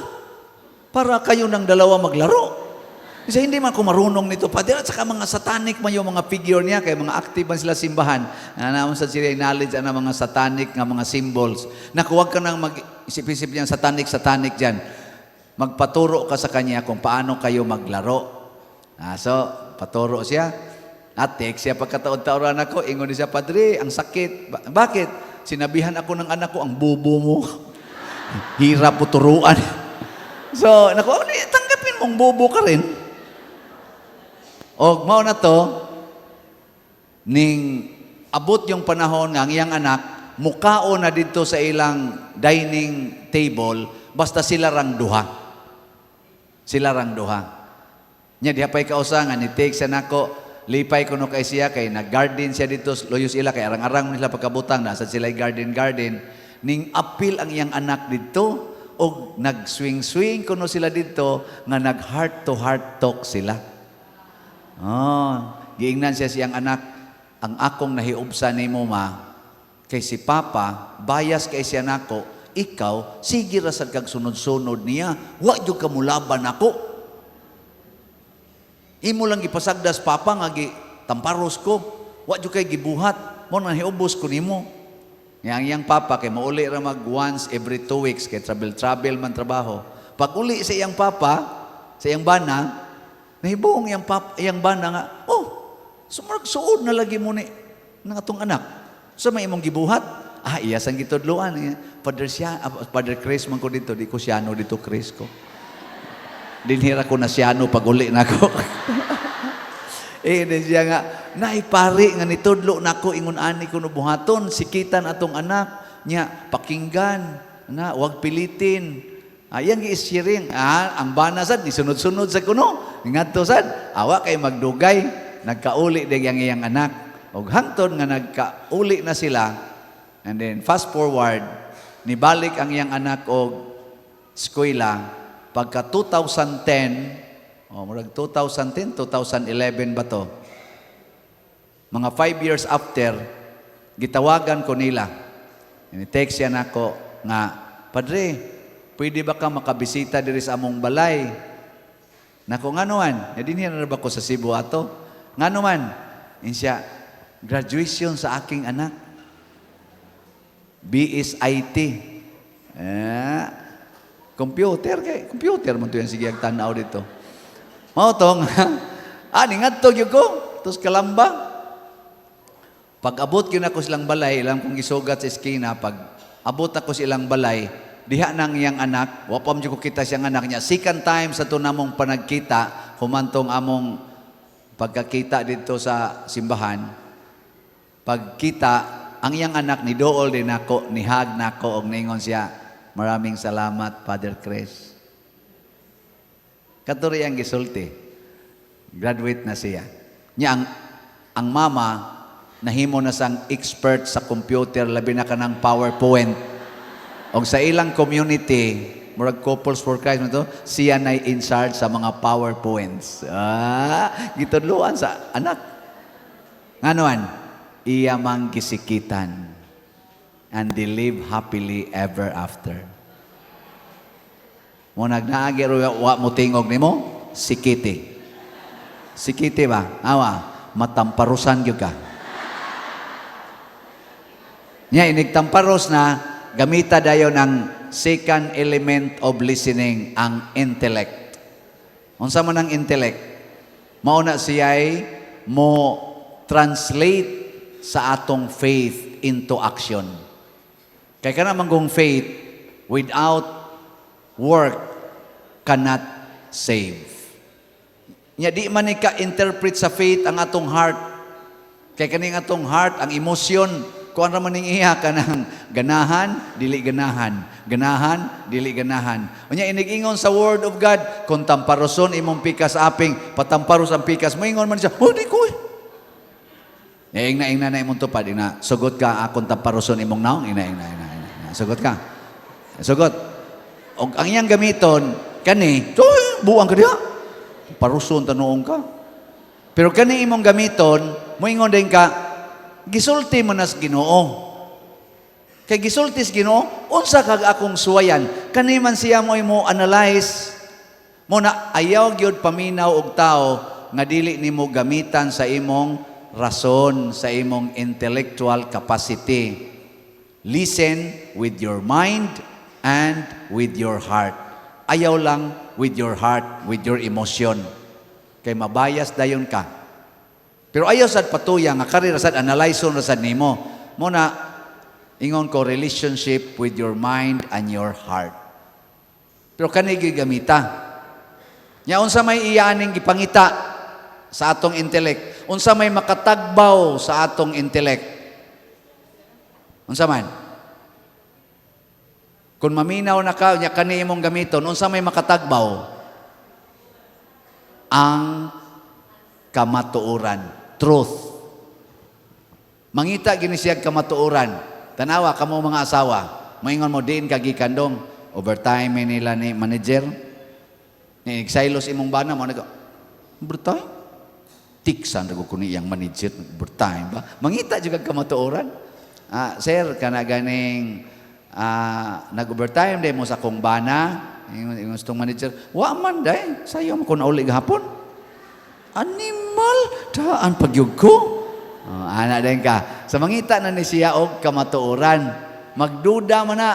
para kayo ng dalawa maglaro." Kasi hindi man ako marunong nito, Padre. At saka mga satanic man yung mga figure niya, kaya mga active man sila simbahan. Naman sa sila knowledge ang mga satanic nga mga symbols. Naku, huwag ka nang mag-isip-isip niyan, satanic, satanic dyan. Magpaturo ka sa kanya kung paano kayo maglaro. Ah, so, paturo siya. At text siya pagkataon-taoran ako, ingon niya siya, "Padre, ang sakit." "Bakit?" "Sinabihan ako ng anak ko, ang bubo mo. Hirap po turuan." So, naku, oh, di, tanggapin mong bobo ka rin. O, mao na to, ning abot yung panahon nga ang iyang anak, mukao na dito sa ilang dining table, basta sila rang duha. Sila rang duha. Nya diha pa'y kausa nga ni take siya nako, lipay kuno kay siya kay nag-garden siya dito luyos ila kay arang-arang nila pagkabutang nasa sila garden garden ning apil ang iyang anak didto og nag-swing-swing kuno sila didto nga nag heart to heart talk sila. Oh, giingnan siya siyang anak, "Ang akong nahiubsa nimo ma, kay si Papa, bias kay siya nako, ikaw, sige ra sad kag sunod-sunod niya, wa jud ka mulaban nako. Imo lang gipasagdas Papa nga gi tamparos ko, wa jud kay gibuhat, mo nang hiubos ko nimo." Nga ang iyang papa kay mauli ra mag once every 2 weeks kay travel travel man trabaho. Pag uli sa iyang papa, sa iyang bana, nahibuong iyang papa, iyang bana nga, "Oh, sumurag suod na lagi mo ni ng atong anak. Sa may imong gibuhat?" "Ah, iya sang gitudloan. Father siya, ah, Father Chris man ko dito, di ko siyano dito Chris ko. Dinhira ko na siyano pag uli na ako." Eh, di siya nga, "Naipari nga nitudlo nako ingon ani ko no buhaton, sikitan atong anak niya, pakinggan, na wag pilitin." Ayan gi-sharing. Ah, ang bana sad ni sunod-sunod sa kuno. Ngadto sad, awa kay magdugay, nagkauli dig ang iyang anak. Og hangtod nga nagkauli na sila, and then fast forward, nibalik ang iyang anak og eskwela pagka 2010, oh, murag 2010, 2011 ba to? Mga 5 years after, gitawagan ko nila. Ini-text siya nako nga, "Padre, pwede ba ka makabisita diri sa among balay?" Nako, "Ngano man?" Ya dinhi na ba ko sa Cebu ato? "Ngano man?" Insiya, "Graduation sa aking anak. BSIT." Eh, Computer kay computer man to yan, sige ang tanaw dito. Mao tong ningadto gyud ko tos Kalamba. Pag abot gyud ako silang balay, ilang kong gisugat sa eskina, pag abot ako sa ilang balay, diha nang iyang anak, wa pa man jud ko kita siyang anak niya. Second time sa tunamong panagkita, humantong among pagkakita dito sa simbahan, pagkita, ang iyang anak ni dool din ako, ni-hug nako, og ningon siya, "Maraming salamat, Father Chris." Katuri ang gisulti. Graduate na siya. Nya ang mama, nahimo na sang expert sa computer, labi na kanang PowerPoint. Og sa ilang community, murag Couples for Christ man to, siya na in charge sa mga PowerPoints. Ah, gitudloan sa anak. Nganuan, iya mang gisikitan. And they live happily ever after. Mo nagnaagi ro wa mo tingog nimo, sikiti. Sikiti ba? Awa, matamparusan gyud ka. Nya inig tamparos na gamita dayon ang second element of listening, ang intellect. Unsa man ang intellect? Mao na siya'y mo translate sa atong faith into action. Kay kana man kung faith without work cannot save. Nya di man ni ka-interpret sa faith ang atong heart. Kay kaning atong heart, ang emosyon, kuan ra man ning iya kanang ganahan, dili ganahan, ganahan, dili ganahan. Unya inig-ingon sa word of God, kung tamparoson imong pikas aping, patamparos ang pikas, moingon man siya, "Oh, di ko eh." Ing na ing na na imong tupad, ina, "Sugot ka akong tamparoson imong naong," ina ina ina ina. Ina. Sugot ka. Sugot. Og ang iyang gamiton kani, "Uy, buang ka diha. Paruson tanuong ka." Pero kani imong gamiton, moingon din ka, "Gisulti mo na sa Ginoo. Kay gisulti sa Ginoo, unsa kag akong suwayan?" Kani man siya mo mo analyze mo na ayaw gyud paminaw og tao nga dili nimo gamitan sa imong rason, sa imong intellectual capacity. Listen with your mind and with your heart. Ayaw lang with your heart, with your emotion. Kay mabayas dayon ka. Pero ayaw sad patuya nga kari ra sad analyze ra sad nimo. Mo na ingon ko, relationship with your mind and your heart. Pero kani gamita. Nya unsa may iyaning gipangita sa atong intellect? Unsa may makatagbaw sa atong intellect? Unsa man? Kung maminaw na ka, nya kani imong gamiton, unsa may makatagbaw? Ang kamatuoran, truth. Mangita gini siya kamatuoran. Tanawa kamo mga asawa, maingon mo diin ka gikan dong, overtime may nila ni manager. Ni silos imong bana mo nag overtime. Tiksan ra ko ni iyang manager, overtime ba? Mangita jud kag kamatuoran. "Ah, sir, kana ganing nag-overtime day mo sa akong bana." Ingon ingon sa tong manager, "Wa man day, sayo mo ko nauli gahapon." "Animal, daan pagyug ko." Oh, ana din ka. Sa mangita na ni siya og kamatuoran. Magduda man na.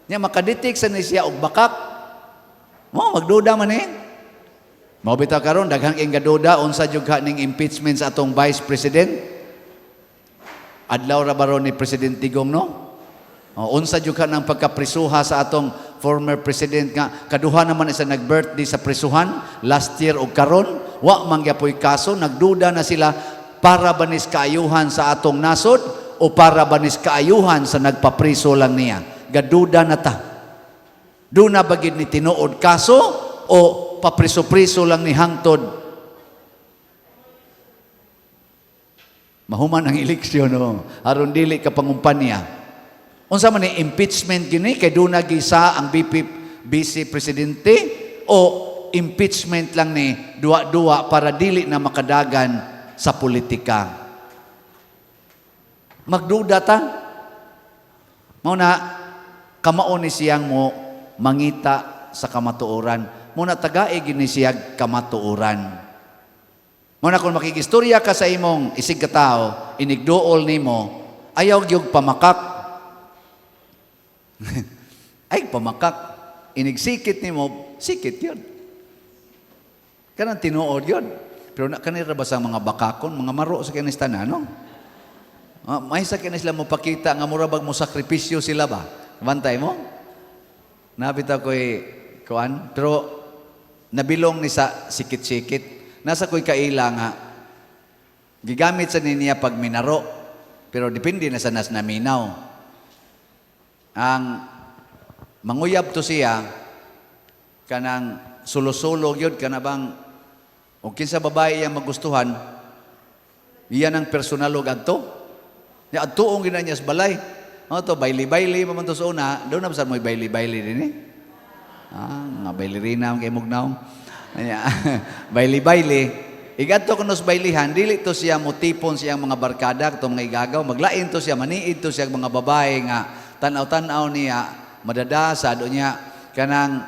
Nya makadetect sa ni siya og bakak. Mo magduda man eh. Mao bitaw karon daghang ing gaduda unsa jud ka ning impeachment sa atong vice president. Adlaw ra baron ni President Digong, no? O, unsa jud ka ng pagkaprisuha sa atong former president nga kaduha naman isa nag-birthday sa prisuhan last year og karon wa man gyapoy kaso. Nagduda na sila, para ba nis kaayuhan sa atong nasod o para ba nis kaayuhan sa nagpapriso lang niya? Gaduda na ta, duna ba gid ni tinuod kaso o papriso-priso lang ni hangtod mahuman ang eleksyon, no, aron dili ka pangumpanya? Unsa man ni impeachment gini kay duna gisa ang BP vice presidente o impeachment lang ni duwa-duwa para dili na makadagan sa politika? Magduda ta. Mao na kamao ni siyang mo mangita sa kamatuoran. Mao na tagae gini siya kamatuoran. Mao na kung makigistorya ka sa imong isig katao, inigduol nimo, ayaw gyud pamakak. Ay, pamakak. Inigsikit nimo, sikit yun. Kanang tinuod yun. Pero na kanira ba sa mga bakakon, mga maro sa kinis tanan, no? Ah, may sa kini sila mo pakita nga mura bag mo sakripisyo sila ba? Bantay mo? Nabita ko'y kuan, pero nabilong ni sa sikit-sikit. Nasa ko'y kaila nga gigamit sa niya pag minaro, pero depende na sa nas naminaw. Ang manguyab to siya kanang sulo-sulo gyud kana bang o kinsa babae iyang magustuhan, iyan ang personal og adto. Ya adtuong gina niya sa balay. Ano to, bayli-bayli pa man to sa una, doon na ba mo'y bayli-bayli din eh? Ah, nga baylerina ang kay mugnaw. Anya, bayli-bayli. Igadto kuno sa baylihan, dili to siya motipon siyang mga barkada, katong mga igagaw, maglain to siya, maniid to siya mga babae nga tan-aw-tan-aw niya, madadasa do niya kanang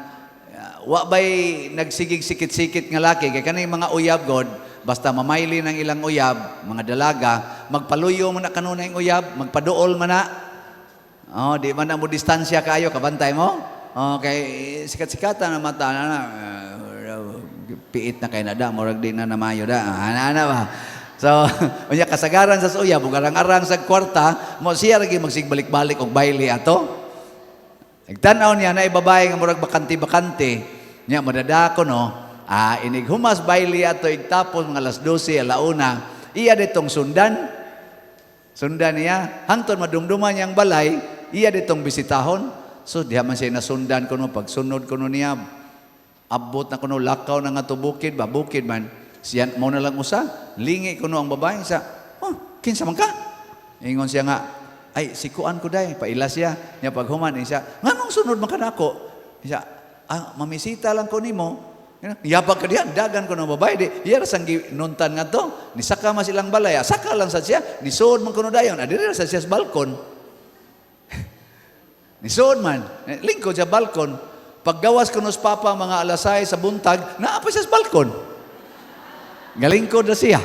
wa bay nagsigig sikit-sikit nga laki kay kaning mga uyab god basta mamayli ng ilang uyab, mga dalaga, magpaluyo man na kanunay ang uyab, magpaduol man na. Oh, di man na mo distansya kayo, kabantay mo? Okay, sikat-sikatan na mata na, na piit na kay na da, murag di na namayo da. Ana ana ba? So, unya kasagaran sa uyab, ug arang-arang sa kwarta, mo siya lagi magsigbalik-balik og bayle ato. Nagtan-aw niya na babae nga murag bakante-bakante. Niya madadako no. Ah, inig humas bayle ato igtapos mga alas 12, alauna. Iya ditong sundan. Sundan niya. Hangtod madumduman niyang balay, iya ditong bisitahon. So diha man siya nasundan kuno pagsunod kuno niya. Abot na kuno lakaw na nga to bukid ba bukid man. Siya mo na lang usa, lingi kuno ang babae sa, "Oh, kinsa man ka?" Ingon siya nga, "Ay, sikuan ko day, paila siya." Niya paghuman siya, "Nganong sunod man ka nako?" Siya, "Ah, mamisita lang ko nimo." Yabag ka diyan, dagan ko ng babae. Di, iya ra sang nuntan nga to. Nisaka man silang balay. Ah, saka lang sa siya. Nisuod man kuno dayon. Ah, diri ra sa siya sa balkon. Nisuod man. Eh, lingkod sa balkon. Paggawas kuno sa papa mga alasay sa buntag, naa pa siya sa balkon. Galingkod na siya.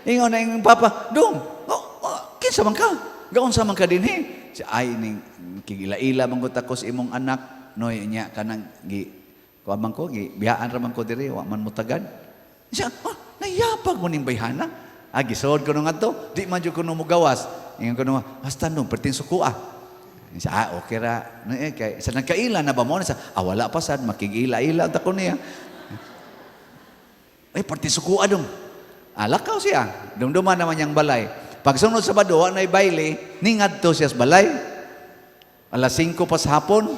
Ingon na yung papa, "Dong, oh, oh, kinsa man ka? Gaon sa man ka dinhi?" Siya, "Ay, ning kigila-ila man gud ako sa imong anak. Noy, niya, kanang, gi, kuha man ko, gi, biyaan ra man ko diri, wa man mo tagad." Siya, "Oh, nayapag mo ning bayhana." Ah, gisuod ko nung adto, di man jud ko nung mugawas. Ingon ko nung, "Basta nung, perting suko ah." Siya, "Ah, okay ra." No, eh, kay, sa nagkaila na ba mo? Siya, "Ah, wala pa sad, makigila-ila ta ko niya." Ay, parte suko dong. Ah, lakaw siya. Dumduman naman niyang balay. Pagsunod sa Sabado, wa na'y bayle, ningadto siya sa balay. Alas 5 pa sa hapon.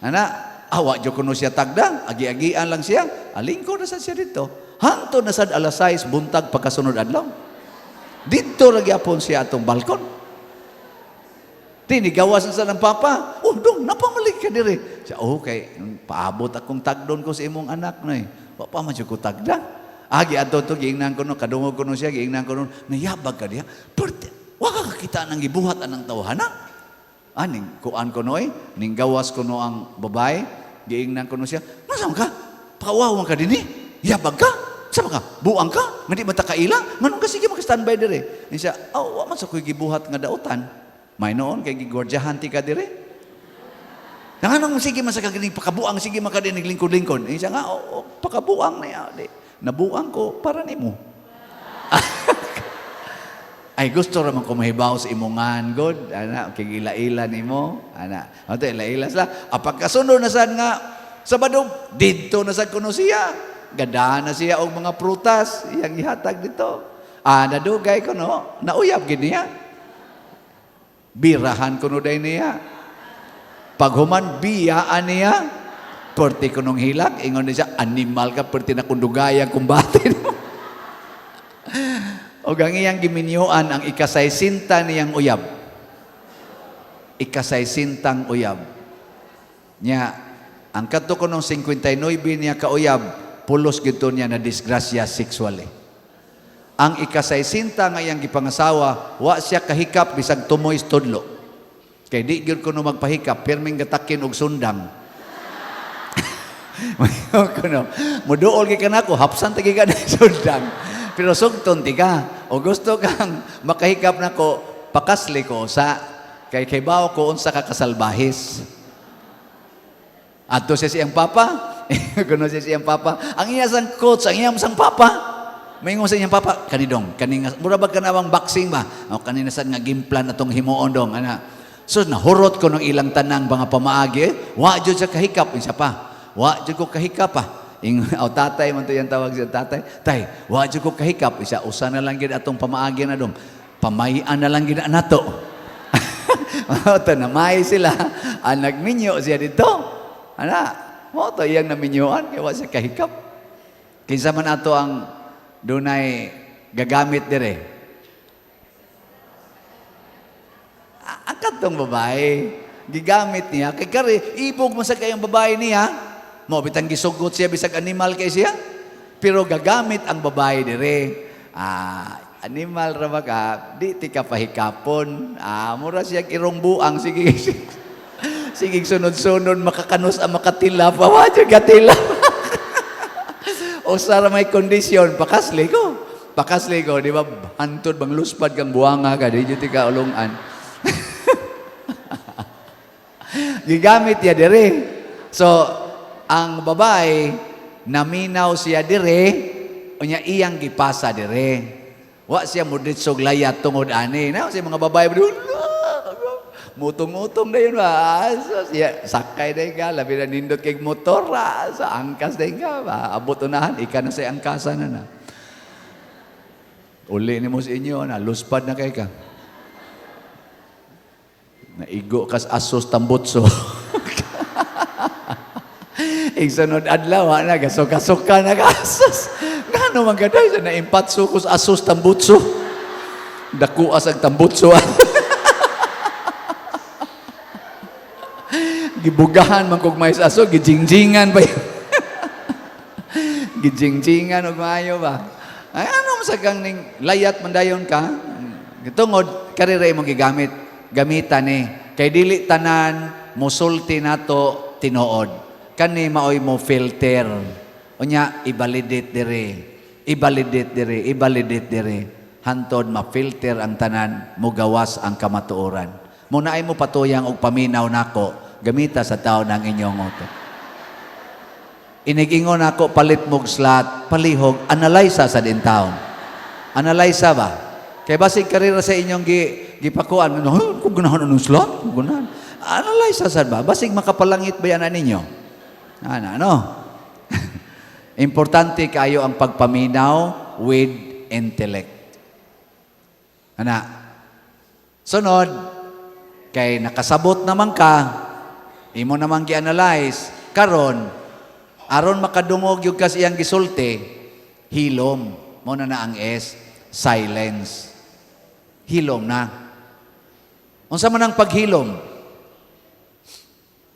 Ana, awa jud kuno siya tagda, agi-agian lang siya. Alingko na sad siya dito. Hangtod na sad alas 6 buntag pagkasunod adlaw. Dito ra gyapon siya atong balkon. Di, nigawas na sa ng papa. "Oh, dong, napamalik ka diri." Siya, "Okay, paabot akong tagdon ko sa imong anak na eh. Wa pa man jud ko tagda." Agi ato to, giingnan ko no, kadungog ko no siya, giingnan ko no, "Nayabag ka diha. Perte, wa ka kakita ng gibuhat anang tawhana." Ah, ning kuan ko no eh, ning gawas ko no ang babae, giingnan ko no siya, "Nasa man ka? Pakawaw man ka dinhi? Yabag ka? Sama ka? Buang ka? Nga di man ta kaila? Nganong ka sige maka-standby dire?" Ni siya, "Oh, wa man sa ko'y gibuhat nga dautan. May noon, kay gigwardyahan ti ka dire. Nganong sige man sa kaganing pakabuang, sige man ka din lingkod-lingkod." Ni siya nga, "Oh, oh, pakabuang na ya. Di, nabuang ko para nimo." Ay, gusto raman ko mahibaw sa imongan, god. Ana, kay ila-ila nimo. Ana, ato ila-ila sila. Ah, pagkasunod na sad nga, Sabado, didto na sad kuno siya. Gadahan na siya og mga prutas, iyang ihatag dito. Ah, nadugay ko no, nauyab gid niya. Birahan kuno day niya. Paghuman, biyaan niya. Perti kunong hilak, ingon niya siya, "Animal ka, perti na kundugaya kumbate." O ang iyang giminyuan ang ikasaysinta niyang uyab. Ikasaysintang uyab. Nya, ang kadto ko nung 59 niya kauyab, pulos gito niya na disgrasya sexually. Ang ikasaysinta nga iyang gipangasawa, wa siya kahikap bisag tumoy tudlo. Kay di gyud kuno magpahikap, pirming gatakin og sundang. Mayo kuno. Muduol gyud kanako, hapsan ta gyud ka ng sundang. Pero sugton ti ka. O gusto kang makahikap nako, pakasli ko sa kay kay ko unsa ka kasalbahis. Adto siya siyang papa. Kuno siya siyang papa. Ang iya sang coach, ang iya sang papa. Maingon sa iyang papa, kani dong, kani nga, mura ba kanawang boxing ba? O kani na sad nga game plan atong himuon dong, ana. So nahurot ko ng ilang tanang mga pamaagi, eh. Wa jud sa kahikap, isa pa. Wa jud ko kahikap pa. Ing aw tatay man to iyang tawag siya tatay. Tay, wa jud ko kahikap, isa usa na lang gid atong pamaagi na dong. Pamayan na lang gid nato. Mao to namay sila. Ang nagminyo siya dito. Ana, mao to iyang naminyuan kay wa siya kahikap. Kinsa man ato ang dunay gagamit dire? Ang katong babae, gigamit niya kay kare ibog man sa kayong babae niya. Mo bitang gisugot siya bisag animal kay siya. Pero gagamit ang babae dire. Ah, animal ra ba ka? Di ti ka pahikapon. Ah, mura siya irong buang sige. Sige sunod-sunod makakanos ang makatila pa wa jud katila. O sa may kondisyon, pakasli ko. Pakasli ko, di ba? Hantod bang luspad kang buwanga ka, di jud ti ka ulungan. Gigamit niya dire. So, ang babae, naminaw siya dire, unya iyang gipasa dire. Wa siya muditsog layat tungod ani. Na siya mga babae, mutong-utong na yun ba? So, siya, sakay na ka, labi na nindot kay motor, ah. Sa angkas na ka, ba? Abot unahan, ika na sa angkasa na na. Uli ni mo sa inyo, na luspad na kay ka. Naigo kas asos tambutso. Igsunod adlaw, na, gasuka-suka na ka asos. Ngano man kaday, sa naimpatso ko sa asos tambutso. Dakuas ang tambutso. Gibugahan man kog mais aso, gijingjingan pa yun. Gijingjingan og maayo ba? Ay, ano mo sa kang ning layat man dayon ka? Tungod, karira imong gigamit. Gamitan ni. Kay dili tanan, musulti nato tinuod. Kani maoy mo filter. Unya, i-validate dire. I-validate dire, i-validate dire. Hantod ma-filter ang tanan, mugawas ang kamatuoran. Muna ay mo patuyang og paminaw nako, gamita sa tao ng inyong utok. Inigingon ako palit mog slot, palihog, analyze sa din taon. Analyze ba? Kay basig karera sa inyong gipakuan, ano, "Huh, kung ganahan anong slot, kung ganahan." Analyze sad ba? Basig makapalangit ba yan ninyo? Ana, ano? Importante kayo ang pagpaminaw with intellect. Ana. Sunod, kay nakasabot naman ka, imo namang gi-analyze, karon aron makadungog yung kas iyang gisulti, hilom. Mo na na ang S, silence. Hilom na. Unsa man ang paghilom?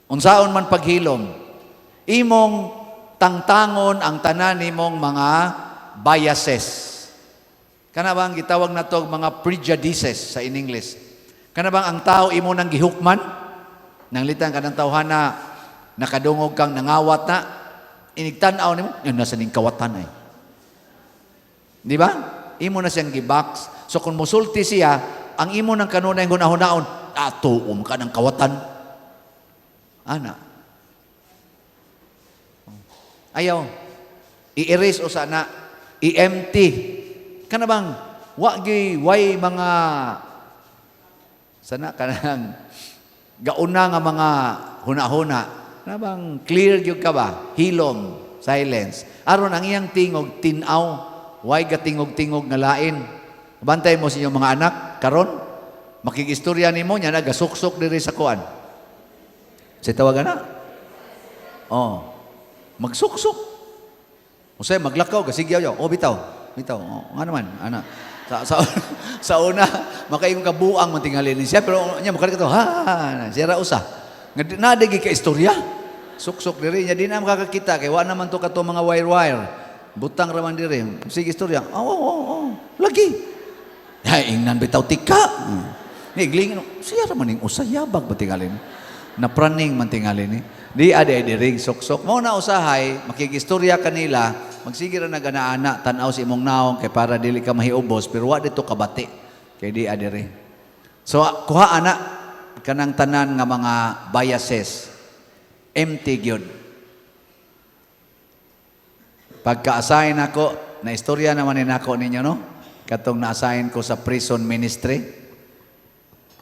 Unsaon man paghilom? Imong tangtangon ang tanan nimong mga biases. Kana bang gitawag nato mga prejudices sa in English? Kana bang ang tao imo nang gihukman? Nanglitan ka ng tawhana, nakadungog kang nangawat na, inigtan-aw nimo, yun nasa ning kawatan ay. Di ba? Imo na siyang gibox. So kung musulti siya, ang imo ng kanunay hunahunaon, tuom ka ng kawatan. Ana. Ayaw. I-erase o sana, i-empty. Kana bang, wa gi way mga sana kanang gauna nga mga huna-huna. Kana bang clear gyud ka ba? Hilom, silence. Aron ang iyang tingog tin-aw, way gatingog-tingog nga lain. Bantay mo sa inyong mga anak karon, makigistorya nimo nya nagasuksok diri sa kuan. Sa tawagan na? Oh. Magsuksok. Usay maglakaw kasigyaw yaw. Oh, bitaw. Bitaw. Oh, nga naman, ana. Sa sa una, makaingon ka buang man tingali ni siya, pero nya makari ka to, ha, ha, ha, siya ra usa. Nga nadigi ka istorya. Suksok diri nya di na makakakita kay wa naman to kato mga wire-wire. Butang ra man diri. Sige istorya. Oh, oh. Lagi. Ay, ingnan bitaw tika. Ni glingon, siya ra man ning usa yabag ba tingali ni. Napraning man tingali ni. Di ade diri suksok. Mao na usahay makigistorya kanila, magsige ra nagana-ana tan-aw sa imong naong kay para dili ka mahiubos pero wa dito kabati kay di adiri. So kuha ana kanang tanan nga mga biases. Empty gyud. Pagka-assign ako, na istorya naman ni nako ninyo, no? Katong na-assign ko sa prison ministry.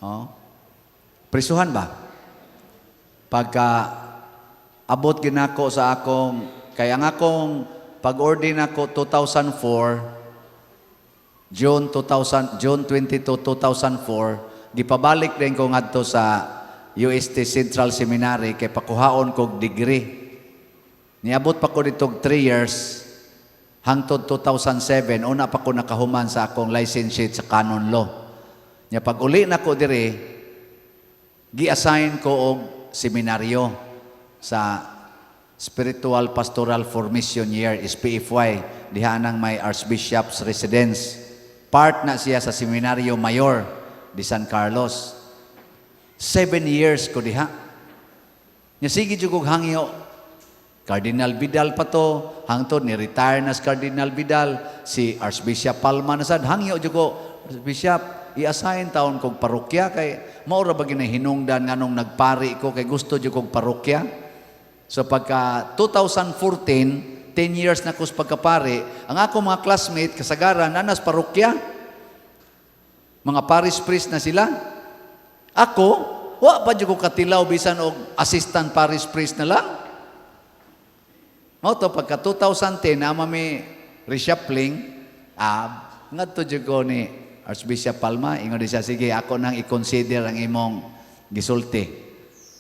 Oh. Prisuhan ba? Pagka abot ginako sa akong, kaya ang akong pag-ordain ako 2004, June 2000, June 22, 2004, gipabalik din ko ngadto sa UST Central Seminary kay pakuhaon kog degree. Niabot pa ko dito 3 years hangtod 2007, una pa ko nakahuman sa akong licentiate sa canon law. Nya pag uli na ko diri, gi-assign ko og seminaryo sa Spiritual Pastoral Formation Year, SPFY, diha nang may Archbishop's Residence. Part na siya sa Seminaryo Mayor di San Carlos. 7 years ko diha. Nya sige jud kog hangyo. Cardinal Vidal pa to, hangtod ni retire na si Cardinal Vidal, si Archbishop Palma na sad, hangyo jud ko, "Archbishop, i-assign taon kog parokya kay mao ra ba gini hinungdan nganong nagpari ko kay gusto jud kog parokya." So pagka 2014, 10 years na ko sa pagkapari, ang ako mga classmate, kasagaran, nanas parokya. Mga parish priest na sila. Ako, wa pa jud ko katilaw bisan og assistant parish priest na lang. Mao to pagka 2010 na mi reshuffling, ngadto jud ko ni Archbishop Palma, ingon di siya, "Sige, ako nang i-consider ang imong gisulti."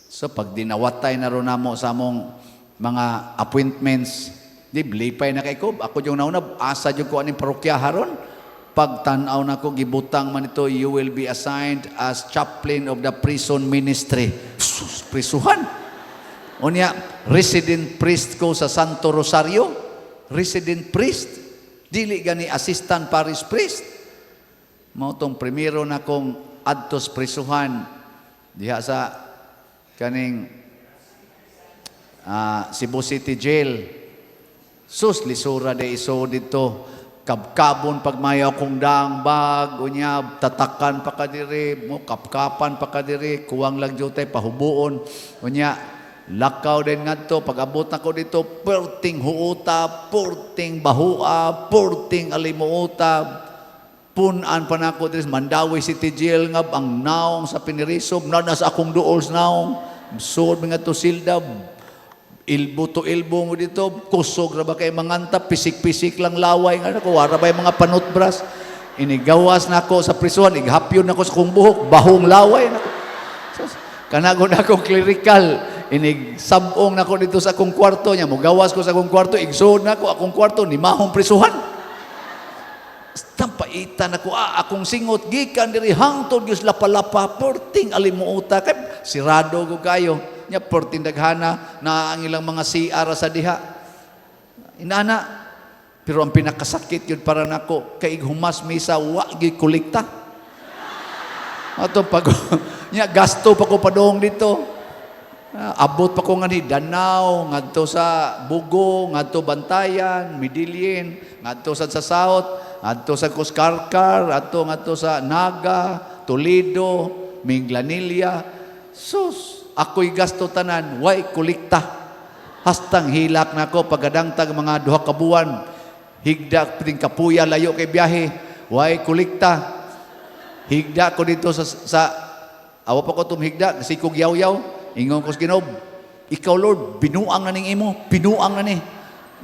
So pag dinawatay na ron namo sa among mga appointments, di lipay na kay ko, ako yung nauna, asa jud ko aning parokya haron. Pag tan-aw na ko, gibutang man ito, "You will be assigned as chaplain of the prison ministry." Sus, prisuhan. Unya, resident priest ko sa Santo Rosario. Resident priest. Dili gani assistant parish priest. Mao tong primero na kong adtos prisuhan diha sa kaning Cebu City Jail. Sus, lisura de iso dito. Kabkabon pagmayaw kong daang bag, unya, tatakan pa ka diri, mo, kapkapan pa ka diri, kuwang lang jutay, pahubuon. Unya, lakaw din ngadto, pag abot nako dito, perting huuta, perting bahua, perting alimuuta, punan pa nako diri sa Mandaue City Jail nga ang naong sa pinirisob na sa akong duol sa naong suod mga to silda, ilbo to ilbo mo dito, kusog ra ba kay manganta, pisik-pisik lang laway nga nako, wara ba yung mga panutbras. Inigawas nako sa prisuhan, ighapyon nako sa kong buhok, bahong laway nako. Sus, kanago na akong clerical, inig sabong nako dito sa akong kwarto niya, mogawas ko sa akong kwarto, igsuod nako akong kwarto, ni mahong prisuhan. Tampaitan ako, akong singot, gikan diri hangtod gyud lapa-lapa, perting alimuota, kay sirado ko kayo. Nya perting daghana na ang ilang mga CR sa diha. Inana, pero ang pinakasakit yun para nako, kay humas misa, wa gyud kolekta. Ato pag nya gasto pa ko padong dito. Abot pa ko nga ni Danao, ngadto sa Bugo, ngadto Bantayan, Medellin, ngadto sa South, ngadto sa Kuskarkar, adto ngadto sa Naga, Toledo, Minglanilla. Sus, ako'y gasto tanan, way kolekta. Hastang hilak nako pagkadangtag mga 2 ka buwan, higda piting kapuya layo kay biyahe, way kolekta. Higda ko dito sa awa pa ko tumhigda, kasi kog yaw-yaw, ingon ko sa Ginoo, "Ikaw Lord, binuang na ning imo, binuang na ni."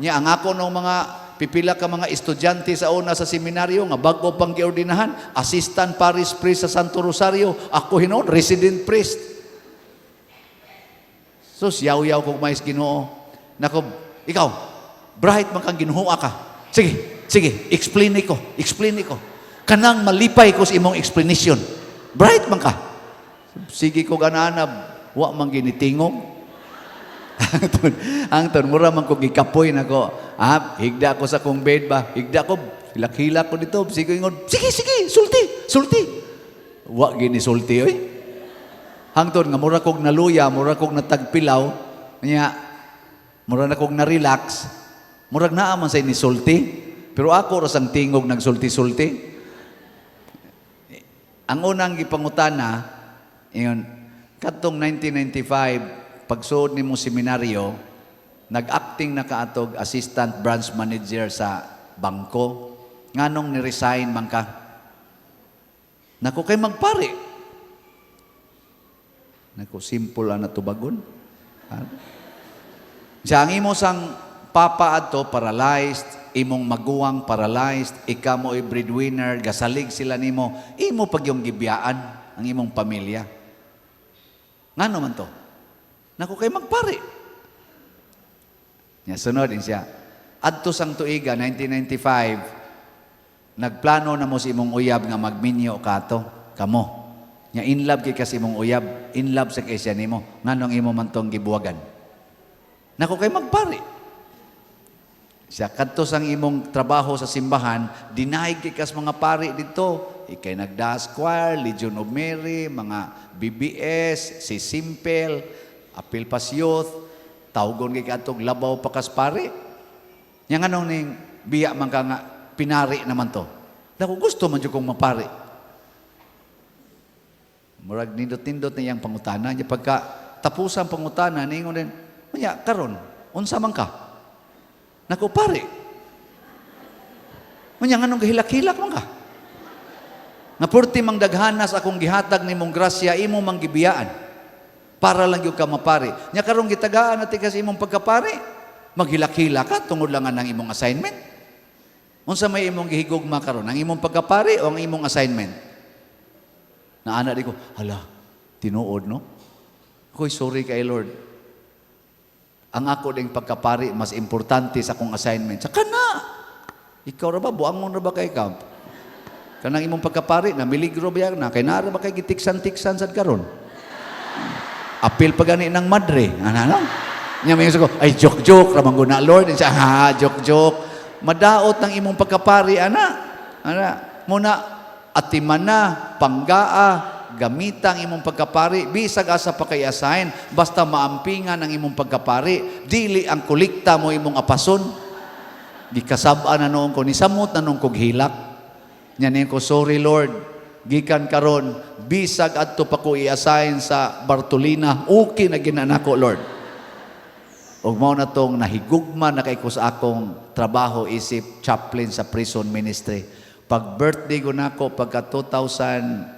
Nya ang ako ng mga pipila ka mga estudyante sa una sa seminaryo nga bago pang giordinahan, assistant parish priest sa Santo Rosario, ako hinon resident priest. Sus, yaw-yaw kog mais Ginoo. Nako, ikaw, bright man kang ginuha ka. Sige, sige, explain ko, explain ko. Kanang malipay ko sa imong explanation. Bright man ka. Sige ko ganana, wa man ginitingog. Ang ton, mura man ko gikapoy nako. Higda ko sa kong bed ba? Higda ko, hilak-hilak ko dito. Sige ingon, "Sige, sige, sulti, sulti." Wa gini sulti oy. Hangtod nga mura kog naluya, mura kog natagpilaw, nya mura na kog na-relax, murag naa man say nisulti. Pero ako ra sang tingog nagsulti-sulti. Ang unang gipangutana, ingon, kadtong 1995, pagsuod nimo seminaryo, nag-acting na ka atog assistant branch manager sa bangko. Nganong ni-resign man ka? Nako, kay magpari. Nako, simple ang natubagon. Ha? Siya, ang imo sang papa adto paralyzed, imong maguwang paralyzed, ikaw mo breadwinner, gasalig sila nimo, imo pag yung gibiyaan ang imong pamilya. Ngano man to? Nako, kay magpari. Nya sunod din siya. Adto sang tuiga 1995, nagplano na mo sa imong uyab nga magminyo ka to, kamo. Nya in love kay ka sa imong uyab, in love sa kay siya nimo. Nganong imo man tong gibuwagan? Nako, kay magpari. Siya, kadto sang imong trabaho sa simbahan, deny kay kas mga pari dito. Ikay nagdaas choir, Legion of Mary, mga BBS, si Simple, Apil Pas Youth, tawgon kay kadtong labaw pa kas pari. Nya nganong ning biya man ka nga pinari naman to? Nako, gusto man jud kong mapari. Murag nindot-nindot na iyang pangutana. Nya pagka tapusan pangutana, ningon din, "Unya, karon, unsa man ka?" "Nako, pare." "Unya, nganong gahilak-hilak man ka? Nga purti mang daghanas akong gihatag nimong grasya, imo mang gibiyaan. Para lang gyud ka mapari. Nya karon gitagaan natin kasi imong pagkapari. Maghilak-hilak ka tungod lang nga ng imong assignment. Unsa may imong gihigugma karon, ang imong pagkapari o ang imong assignment?" Naana di ko, hala, tinuod, no? Ako'y sorry kay Lord. Ang ako ding pagkapari mas importante sa akong assignment. Sa kana! Ikaw ra ba? Buangon ra ba kay ka? Kanang imong pagkapari, na miligro ba na? Kay naara ba kay gitiksan-tiksan sad karon? Apil pa gani ng madre. Ano, ano? Nya may ko, "Ay, joke-joke, ramang guna, Lord." Siya, "Ha, joke-joke." Madaot ng imong pagkapari, ana. Ana, muna, atiman na, panggaa, gamita ang imong pagkapari, bisag asa pa kay assign, basta maampingan ang imong pagkapari, dili ang kolekta mo imong apason. Gikasab-an na noon ko, nisamot na noon kog hilak. Nya ko, "Sorry, Lord, gikan karon, bisag adto pa ko i-assign sa Bartolina, okay na ginana ko, Lord." Ug mao na tong nahigugma na kay ko sa akong trabaho isip chaplain sa prison ministry. Pag birthday ko nako pagka 2000,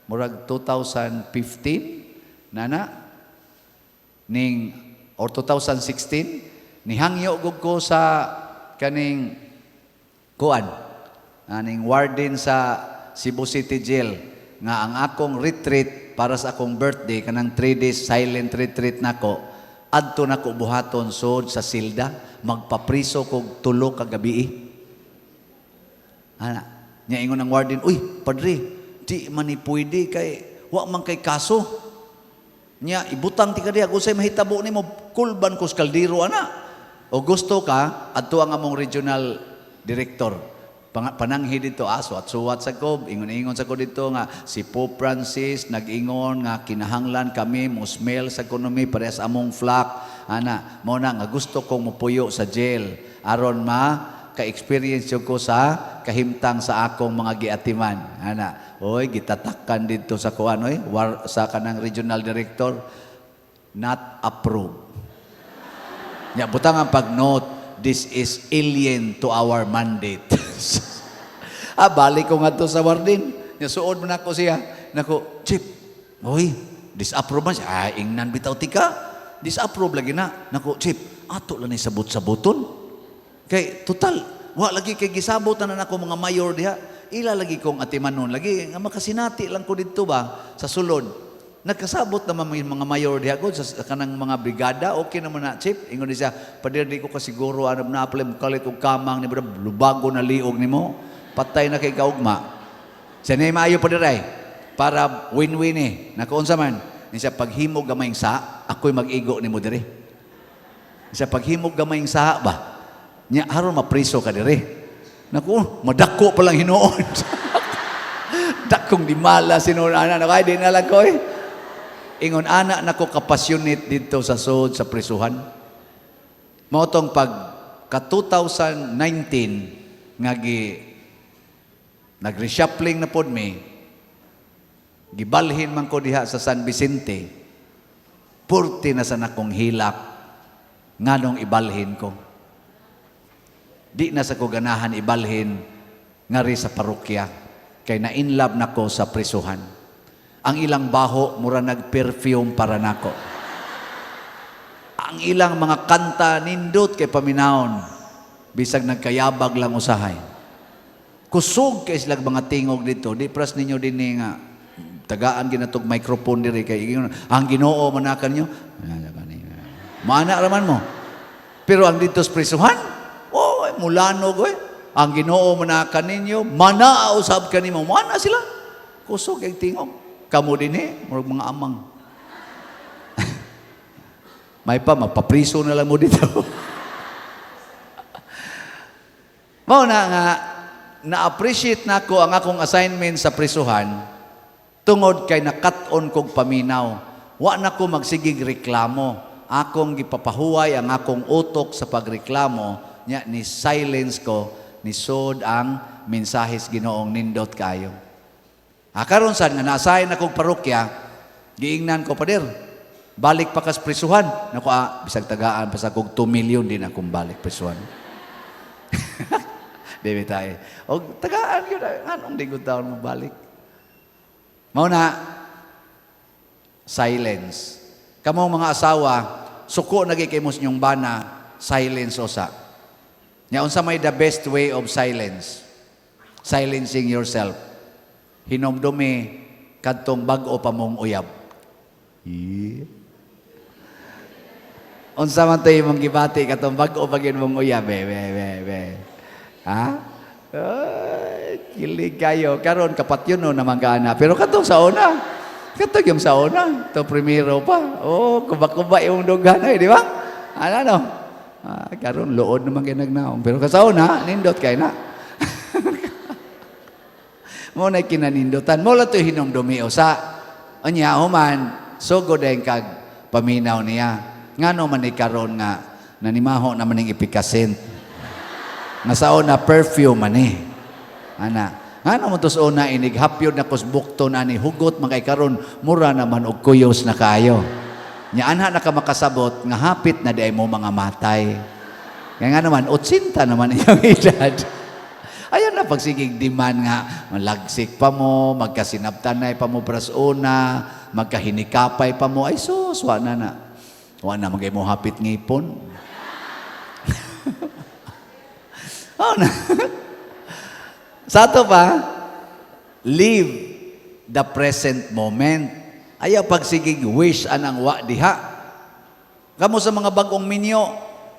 murag 2015 nana ning or 2016, nihangyo gud ko sa kaning kuan aning warden sa Cebu City Jail nga ang akong retreat para sa akong birthday, kanang 3 days silent retreat nako, adto nako buhaton sod sa silda, magpapriso kog 3 ka gabi. Ana nya ingon ang warden, "Uy, padre, di man ni pwede kay wa man kay kaso. Nya ibutang ti ka diha, kung say mahitabo nimo, kulban ko sa kaldero ana. O gusto ka adto ang among regional director." Pananghi dito, suwat-suwat sa ko, ingon-ingon sa ko dito nga si Pope Francis nag-ingon nga kinahanglan kami mo smell sa economy parehas among flock, ana. Mo na nga gusto kong mupuyo sa jail aron ma ka-experience jud ko sa kahimtang sa akong mga giatiman, ana. Oy, gitatakan dito sa kuan, oy, war, sa kanang regional director, not approved. Nya butang ang pag-note, "This is alien to our mandate." Balik ko nga to sa warden. Nya suod man ako siya. Nako, "Chief, oy, disapprove man siya." "Ah, ingnan bitaw tika. Disapprove lagi na." "Nako, Chief, ato lang ni sabot-saboton. Kay, total, wa lagi kay gisabot na nako mga mayor diha. Ila lagi kong atimanon. Lagi, nga makasinati lang ko dito ba, sa sulod. Nagkasabot naman may mga mayor diha ko sa kanang mga brigada, okay naman na, Chief." Ingon di siya, "Pader, di ko kasiguro ano na apply mo kalit og kamang ni lubago na liog nimo. Patay na kay kaugma." Siya na maayo pa ay para win-win eh. Nakuunsa man? Ni siya, "Paghimog gamayng sa, ako'y mag-igo nimo diri." Siya, "Paghimog gamayng sa ba? Nya aron mapriso ka diri." Naku, madako pa lang hinuon. Dakong di mala sinuon ana. Naku, ay, di na lang ko eh. Ingon ana nako kapassionate dito sa sud sa prisuhan. Mao tong pag ka 2019 nga gi nag-reshuffling na pod mi, gibalhin man ko diha sa San Vicente. Purti na sa nakong hilak nganong ibalhin ko. Di na sa ko ganahan ibalhin ngari sa parokya kay na-inlove nako sa prisuhan. Ang ilang baho mura nag-perfume para nako. Ang ilang mga kanta nindot kay paminawon bisag nagkayabag lang usahay. Kusog kay silag mga tingog dito. Di pras ninyo din ni nga tagaan ginatog microphone diri kay ingon, ang Ginoo manakan niyo. Maana raman mo. Pero ang dito sa prisuhan, oh, mulanog oy. Ang Ginoo manakan ninyo, mana usab kanimo, mana sila. Kusog kay tingog. Kamo dinhi, murag mga amang. May pa mapapriso na lang mo dito. Mao na nga na-appreciate nako ang akong assignment sa prisuhan tungod kay nakat-on kog paminaw. Wa na ko magsigig reklamo. Akong gipapahuway ang akong utok sa pagreklamo nya ni silence ko ni sod ang mensahes Ginoong nindot kayo. Ah, karon sad nga na-assign akong parokya, giingnan ko, "Pader, balik pa kas prisuhan." Nako ah, bisag tagaan pa sa kog 2 million din akong balik prisuhan. Di ba tayo? O tagaan yun, anong di ko taon mo balik? Mao na, silence. Kamong mga asawa, suko na kay mo sa inyong bana, silence usa. Nya unsa may the best way of silence? Silencing yourself. Hinomdumi kadtong bag-o pa mong uyab. Yeah. Unsa man to imong gibati katong bag-o pa gyud mong uyab, be, be, be, be. Ha? Ay, kilig kayo. Karon kapatyon no naman ka na. Pero katong sa una, katong yung sa una, to primero pa. Oh, kuba-kuba yung dughan ay, di ba? Ano no? Ah, karon luod naman kay nagnaong. Pero sa una, nindot kay na. Mo na kinanindutan. Mo lang to hinumdumi usa. Unya human, sugod din kag paminaw niya. Ngano man ni karon nga nanimaho naman ning ipikasent. Nga sa una perfume man eh. Ana. Ngano mo to sa una inig hapyod na kusbukton ani hugot man kay karon mura naman og kuyos na kayo. Nya anha na ka makasabot nga hapit na di mo mga matay. Kaya nga naman, 80 naman iyang edad. Ayaw na pagsigig demand nga, malagsik pa mo, magkasinabtanay pa mo una, magkahinikapay pa mo, ay sus, wa na na. Wa na magay mo hapit ngipon. Oh, na. Sa ato pa, live the present moment. Ayaw pagsigig wish anang wa diha. Kamo sa mga bagong minyo,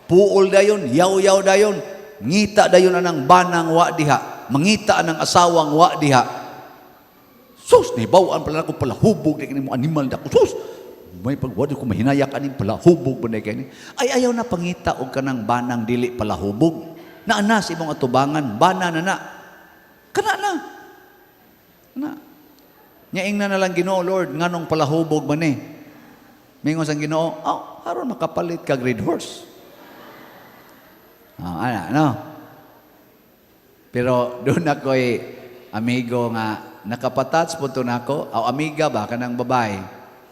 puol dayon, yaw-yaw dayon, ngita dayon anang banang wa diha, mangita anang asawang wa diha. Sus, nibawaan pala ako pala hubog di mo animal da ko. Sus, may pagwad ko mahinayak aning pala hubog ba kay ni. Ay ayaw na pangita og kanang banang dili pala hubog. Naa sa imong atubangan, bana na na. Kana na. Na. Nya ingna na lang Ginoo, "Lord, nganong palahubog man ni?" Mingon sang Ginoo, "Oh, aron makapalit kag red horse." Ah, ana, no? Pero doon ako'y amigo nga nakapatats po to nako, aw amiga ba kanang babae.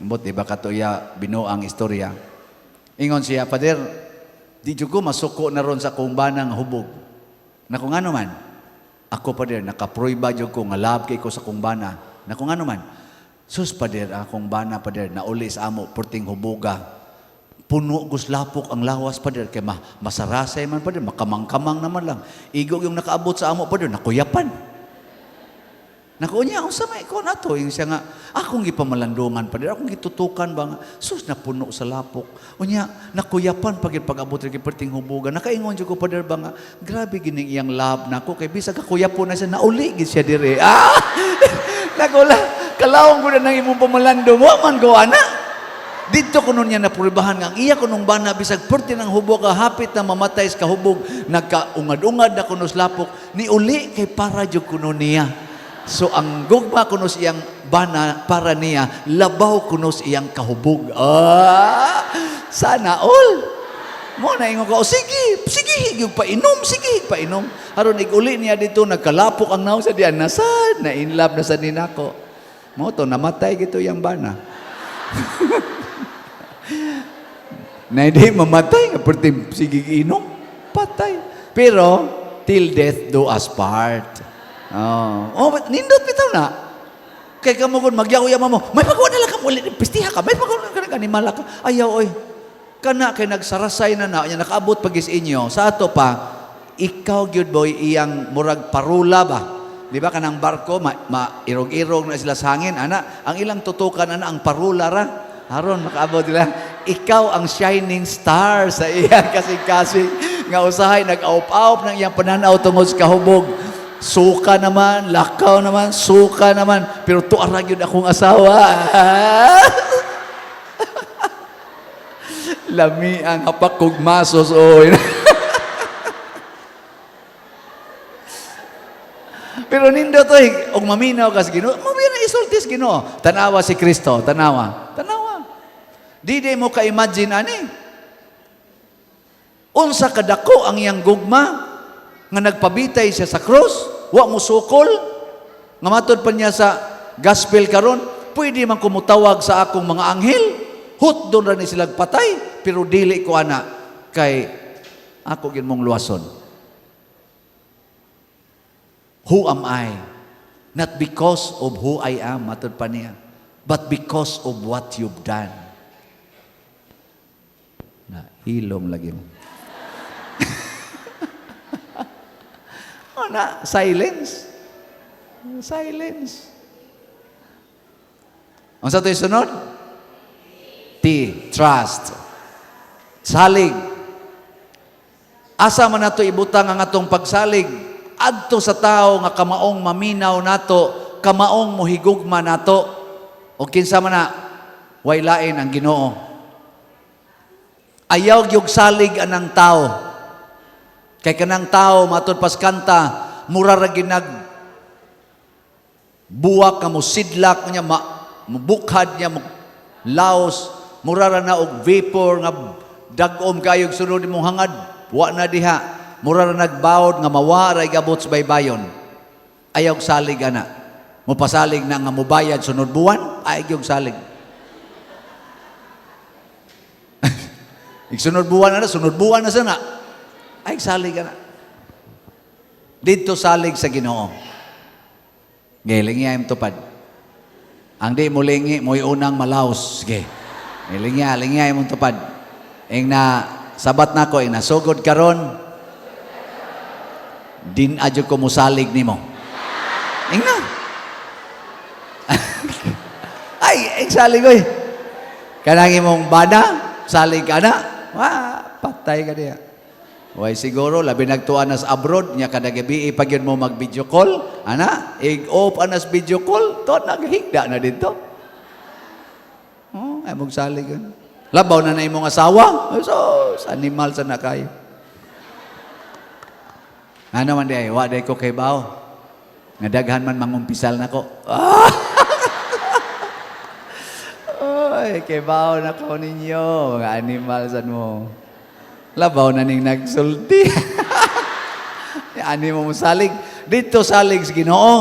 Imbot di ba katuya binuang istorya. Ingon siya, "Pader, di jud ko masuko na ron sa akong banang hubog." Nako ngano man? "Ako, pader, nakapruiba jud ko nga love kay ko sa akong bana." Nako ngano man? "Sus, pader, akong bana, pader, nauli sa amo perting huboga. Puno gus lapok ang lawas, pader, kay masarasay man, pader, makamang-kamang naman lang. Igo yung nakaabot sa amo, pader, nakuyapan." Naku niya, unsa may ko na to? Yung siya nga, "Akong gipamalandungan, pader, akong gitutukan ba nga, sus, napuno sa lapok. Unya, nakuyapan pag pag-abot rin perting hubugan. Nakaingon jud ko, pader, ba nga, grabe gining iyang love nako kay bisag kakuyapon na siya, nauli gid siya dire." Ah! Nakula, kalawang ko na nang imong pamalandong, wa man ko ana. Dito kuno niya naprubahan nga ang iya kunong bana bisag perti ng hubog ka hapit na mamatay sa kahubog, nagkaungad-ungad na kuno sa lapok, ni uli kay para jud kuno niya. So ang gugma kuno sa iyang bana para niya labaw kuno sa iyang kahubog. Ah, sana all. Mo na ingon ko, "Oh, sige, sige, yung painom, sige, painom." Aron ig-uli niya dito, nagkalapok ang naong sa diyan, nasad, na in love na sa ninako. Mo to, namatay gito yung bana. Na hindi mamatay, nga perti sige inom, patay. Pero, till death do us part. Oh, oh but nindot bitaw na. Kay kamo kun magyaw mo, may pagawa na lang ka muli, pistiha ka, may pagawa na lang ka, animal ka. Ayaw, oy. Kana kay nagsarasay na na, nya nakaabot pagis inyo, sa ato pa, ikaw gyud boy iyang murag parula ba? Di ba kanang barko ma, ma irog-irog na sila sa hangin, ana, ang ilang tutukan ana ang parula ra. Aron makaabot sila. Ikaw ang shining star sa iyang kasing-kasing nga usahay nag-aup-aup ng iyang pananaw tungod sa kahubog. Suka naman, lakaw naman, suka naman, pero tuara gyud akong asawa. Lami ang hapak kog masos oy. Pero nindo to, eh, og maminaw ka sa Ginoo, mao na isulti sa Ginoo. Tanawa si Kristo, tanawa. Tanawa. Di di mo ka-imagine ani. Unsa kadako ang iyang gugma nga nagpabitay siya sa krus, wa mo sukol. Nga matod pa niya sa gospel karon, pwede man kumutawag sa akong mga anghel, hutdon ra ni sila patay, pero dili ko ana kay ako gyud mong luwason. Who am I? Not because of who I am, matod pa niya, but because of what you've done. Na, hilom lagi mo. Oh, na, silence. Silence. Ang sa ito'y sunod? T, trust. Salig. Asa man nato ibutang ang atong pagsalig? Adto sa tao nga kamaong maminaw nato, kamaong mohigugma nato. O kinsa man na, way lain ang Ginoo. Ayaw gyud salig anang tao. Kay kanang tao matud pas kanta, mura ra ginag buwak nga mosidlak niya ma, mubukhad niya mo laos, mura ra na og vapor nga dag-om kayog sunod imong hangad, wa na diha. Mura ra nagbawod nga mawa ra igabot sa baybayon. Ayaw salig ana. Mopasalig na nga mobayad sunod buwan, ay gyud salig. Igsunod buwan na, sunod buwan na sana. Ay salig ana. Dito salig sa Ginoo. Giling niya tupad. Ang di mo lingi, mo'y unang malaos. Sige. Lingya, lingya imong tupad. Ing na sabat nako, ing nasugod karon, din adyo ko musalig nimo. Ing na. Ay, ing salig oy. Kanang imong bana, salig ka na. Wa, patay ka diya. Way siguro labi nagtuan nas abroad nya kada gabi pag yun mo mag video call, ana, ig-off anas video call, to naghigda na dito. Oh, ay magsalig yun. Labaw na na imong asawa. So, sa animal sa na kayo. Ano man di ay, wa day ko kay bao. Nga daghan man mangumpisal nako. Ah! Oy, kay bao na ko ninyo, mga animal san mo. Labaw na ning nagsulti. Ani mo salig. Dito salig sa Ginoo.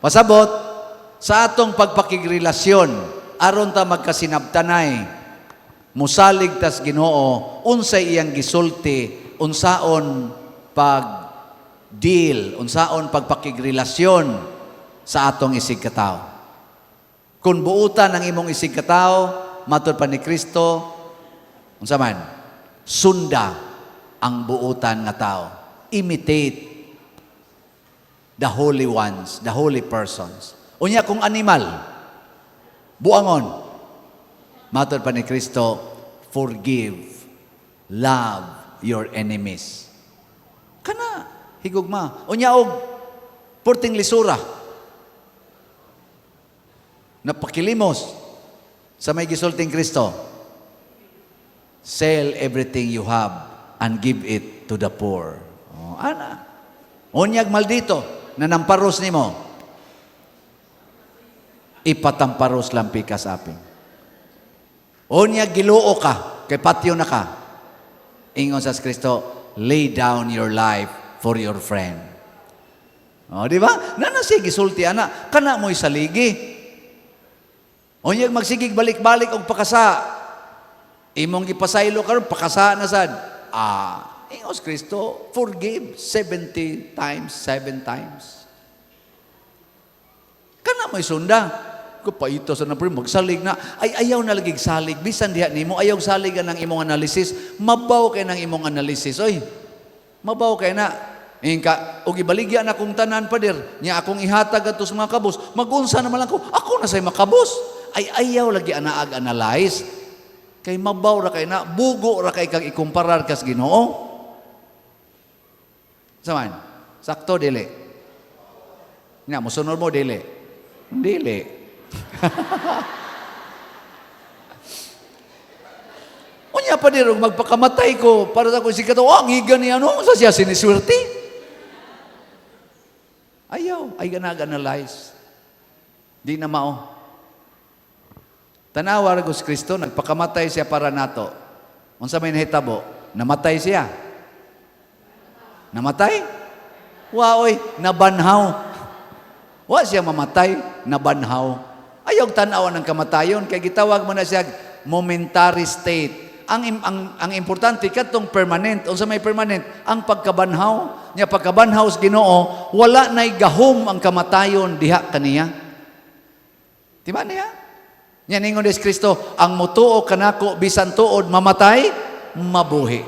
Pasabot sa atong pagpakigrelasyon aron ta magkasinabtanay, musalig tas Ginoo unsay iyang gisulti, unsaon pag deal, unsaon pagpakigrelasyon sa atong isig katawo. Kung buutan ang imong isig katawo, matod pa ni Kristo, unsa man? Sunda ang buutan nga tao. Imitate the holy ones, the holy persons. Unya kung animal, buangon, matod pa ni Kristo, forgive, love your enemies. Kana, higugma. Unya og purting lisura, napakilimos sa may gisulting Kristo, sell everything you have and give it to the poor. Oh, ana. Unyag maldito na namparos nimo, ipatamparos lang pikas aping. Unyag giluo ka, kay patyo na ka. Ingon sa Kristo, lay down your life for your friend. Oh, di ba? Nana siya gisulti ana, kana mo'y saligi. Unyag magsigig balik-balik og pakasa. Imong gipasaylo karon pakasa na sad. Ah, ingos Kristo, forgive 70 times, 7 times. Kana may sunda. Ko paito sa na magsalig na. Ay ayaw na lagi salig. Bisan diha nimo ayaw salig ang imong analysis. Mabaw kay nang imong analysis. Oy. Mabaw kay na. Ingka, og ibaligya na kong tanan, pader, nya akong ihatag ato sa mga kabos, magunsa naman lang ko, ako na say makabos. Ay ayaw lagi anaag analyze. Kay mabaw ra kay na, bugo ra kay kag ikumparar kas Ginoo. Saman, sakto dili. Nya mosunod mo dili. Dili. Unya pa og magpakamatay ko para sa akong sikat, oh, ang higa niya, no? Sa siya siniswerte. Ayaw, ay ganag-analyze. Di na mao. Tanawa ra Gus Kristo, nagpakamatay siya para nato. Unsa may nahitabo? Namatay siya. Namatay? Wa oy, nabanhaw. Wa siya mamatay, nabanhaw. Ayaw tan-aw ng kamatayon kay gitawag mo na siya momentary state. Ang importante kadtong permanent, unsa may permanent? Ang pagkabanhaw. Nya pagkabanhaw sa Ginoo, wala nay gahom ang kamatayon diha kaniya. Di ba niya? Nya ningon des Kristo, ang mutuo kanako bisan tuod mamatay, mabuhi.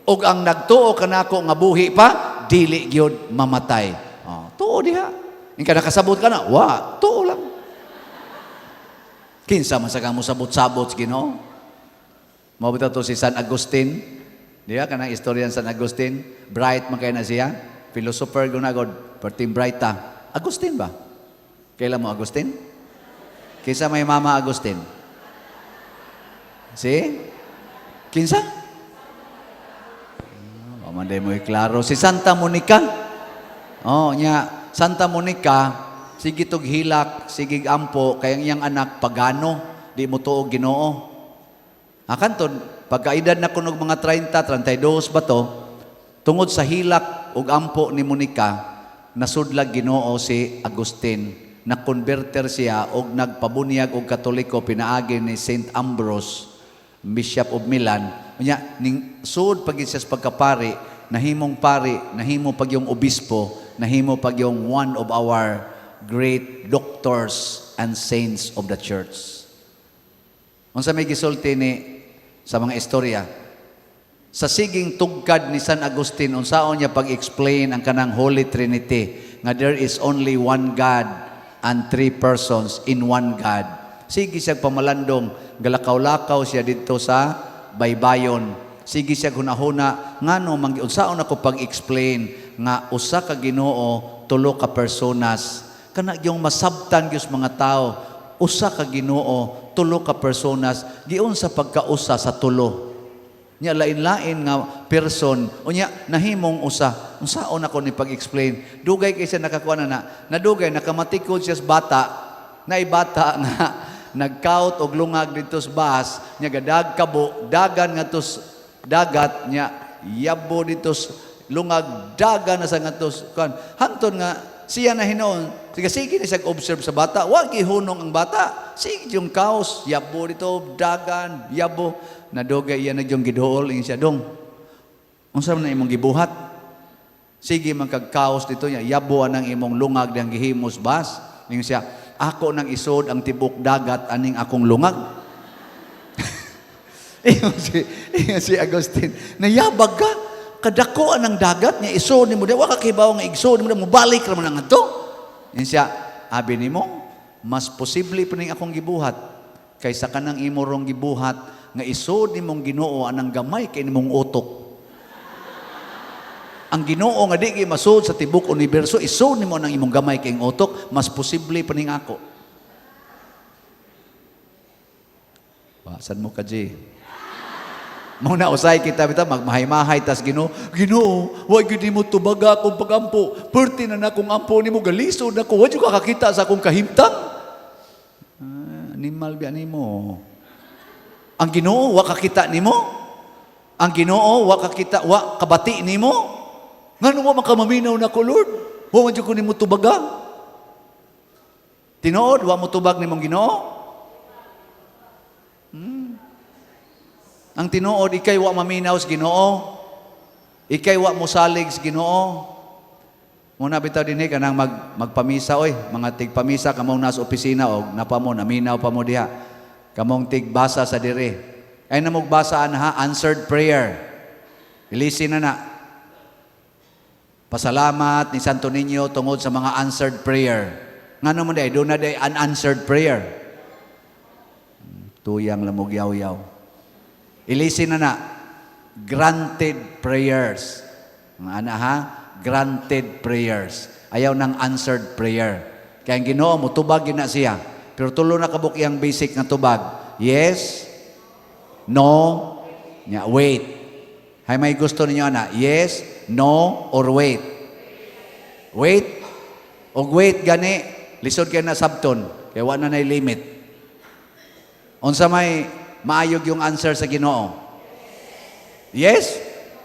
Ug ang nagtuo kanako nga buhi pa, dili gyud mamatay. Oh, tuo diha. Ingka nakasabot ka na, wa, tuo lang. Kinsa man sa kamo sabot-sabot sa Ginoo? Mao to si San Agustin. Diya kanang istorya ni San Agustin, bright man kay na siya, philosopher gunagod, perting bright ta. Agustin ba? Kailan mo Agustin? Kinsa may mama Agustin? Si? Kinsa? Ah, manday mo klaro. Si Santa Monica. Oh, nya Santa Monica, sige tog hilak, sige ampo, kay ang iyang anak pagano, di mo tuog Ginoo. Akanton, pagkaedad na kunog mga 30, 32 ba to, tungod sa hilak ug ampo ni Monica, nasudlag Ginoo si Agustin. Na-converter siya og nagpabunyag og Katoliko pinaagi ni Saint Ambrose, Bishop of Milan. Unya, ning suod pag siya sa pagkapari, nahimong pari, nahimo pag yung obispo, nahimo pag yung one of our great doctors and saints of the church. Unsa may gisulti ni sa mga istorya, sa siging tugkad ni San Agustin, unsaon niya pag-explain ang kanang Holy Trinity, nga there is only one God and three persons in one God. Sige siya pamalandong, galakaw-lakaw siya dito sa baybayon. Sige siya hunahuna, ngano man unsaon ako pag-explain nga usa ka Ginoo, tulo ka personas. Kana yung masabtan gyud mga tao, usa ka Ginoo, tulo ka personas, giunsa pagkausa sa tulo. Nya lain-lain nga person, unya nahimong usa. Unsaon ako ni pag-explain? Dugay kay siya nakakuha na na. Nadugay nakamatikod siya sa bata, naay bata nga nagkaut og lungag didto sa bus, nya gadag kabo, dagan nga sa dagat nya yabo didto sa lungag, dagan na sa ngadto sa kuan. Hanton nga siya na hinuon, sige sige ni siya observe sa bata, wa gihunong ang bata. Sige yung kaos, yabo dito, dagan, yabo. Nadugay iya na yung giduol, ingon siya, dong, unsa man na imong gibuhat? Sige man kag kaos dito niya, yabo ang imong lungag diyang gihimos bas. Ingon siya, ako nang isod ang tibok dagat aning akong lungag. Ingon si Agustin, nayabag ka, kadako ang dagat niya, isod nimo di, wa ka kibaw nga igsood nimo, mobalik ra man ang adto. Ingon siya, abi nimo, mas posible pa ning akong gibuhat kaysa kanang imo rong gibuhat nga isod nimong Ginoo anang gamay kay nimong utok. Ang Ginoo nga di kay masud sa tibok universo, isod nimo ang imong gamay kay utok, mas posible pa ning ako. Basan mo ka, G. Mao na usay kita bitaw magmahay-mahay tas Ginoo, Ginoo, wa gyud nimo tubaga akong pagampo. Perti na na akong ampo nimo galisod nako, wa jud ka kakita sa akong kahimtang. Ah, animal biya nimo. Ang Ginoo wa kakita nimo? Ang Ginoo wa kakita, wa kabati nimo? Ngano wa makamaminaw nako, Lord? Wa man jud ko nimo tubaga. Tinuod wa mo tubag nimong Ginoo? Ang tinuod, ikay wa maminaw sa Ginoo. Ikay wa mosalig sa Ginoo. Muna bitaw dinhi kanang magpamisa oy, mga tigpamisa kamong nasa opisina og napa mo naminaw pa mo diha. Kamong tigbasa sa dire. Ay namog basaan ha, answered prayer. Ilisin na na. Pasalamat ni Santo Niño tungod sa mga answered prayer. Ngano man day, duna day unanswered prayer. Tuyang lamog yaw-yaw. Ilisin na na. Granted prayers. Mga ana ha, granted prayers. Ayaw ng answered prayer. Kaya ang Ginoo mo tubag gyud na siya. Pero tulo na kabuk iyang basic nga tubag. Yes, no, nya wait. Hay may gusto ninyo ana? Yes, no, or wait. Wait. Og wait gani, lisod kay na sabton. Kay wa na nay limit. Unsa may maayog yung answer sa Ginoo? Yes?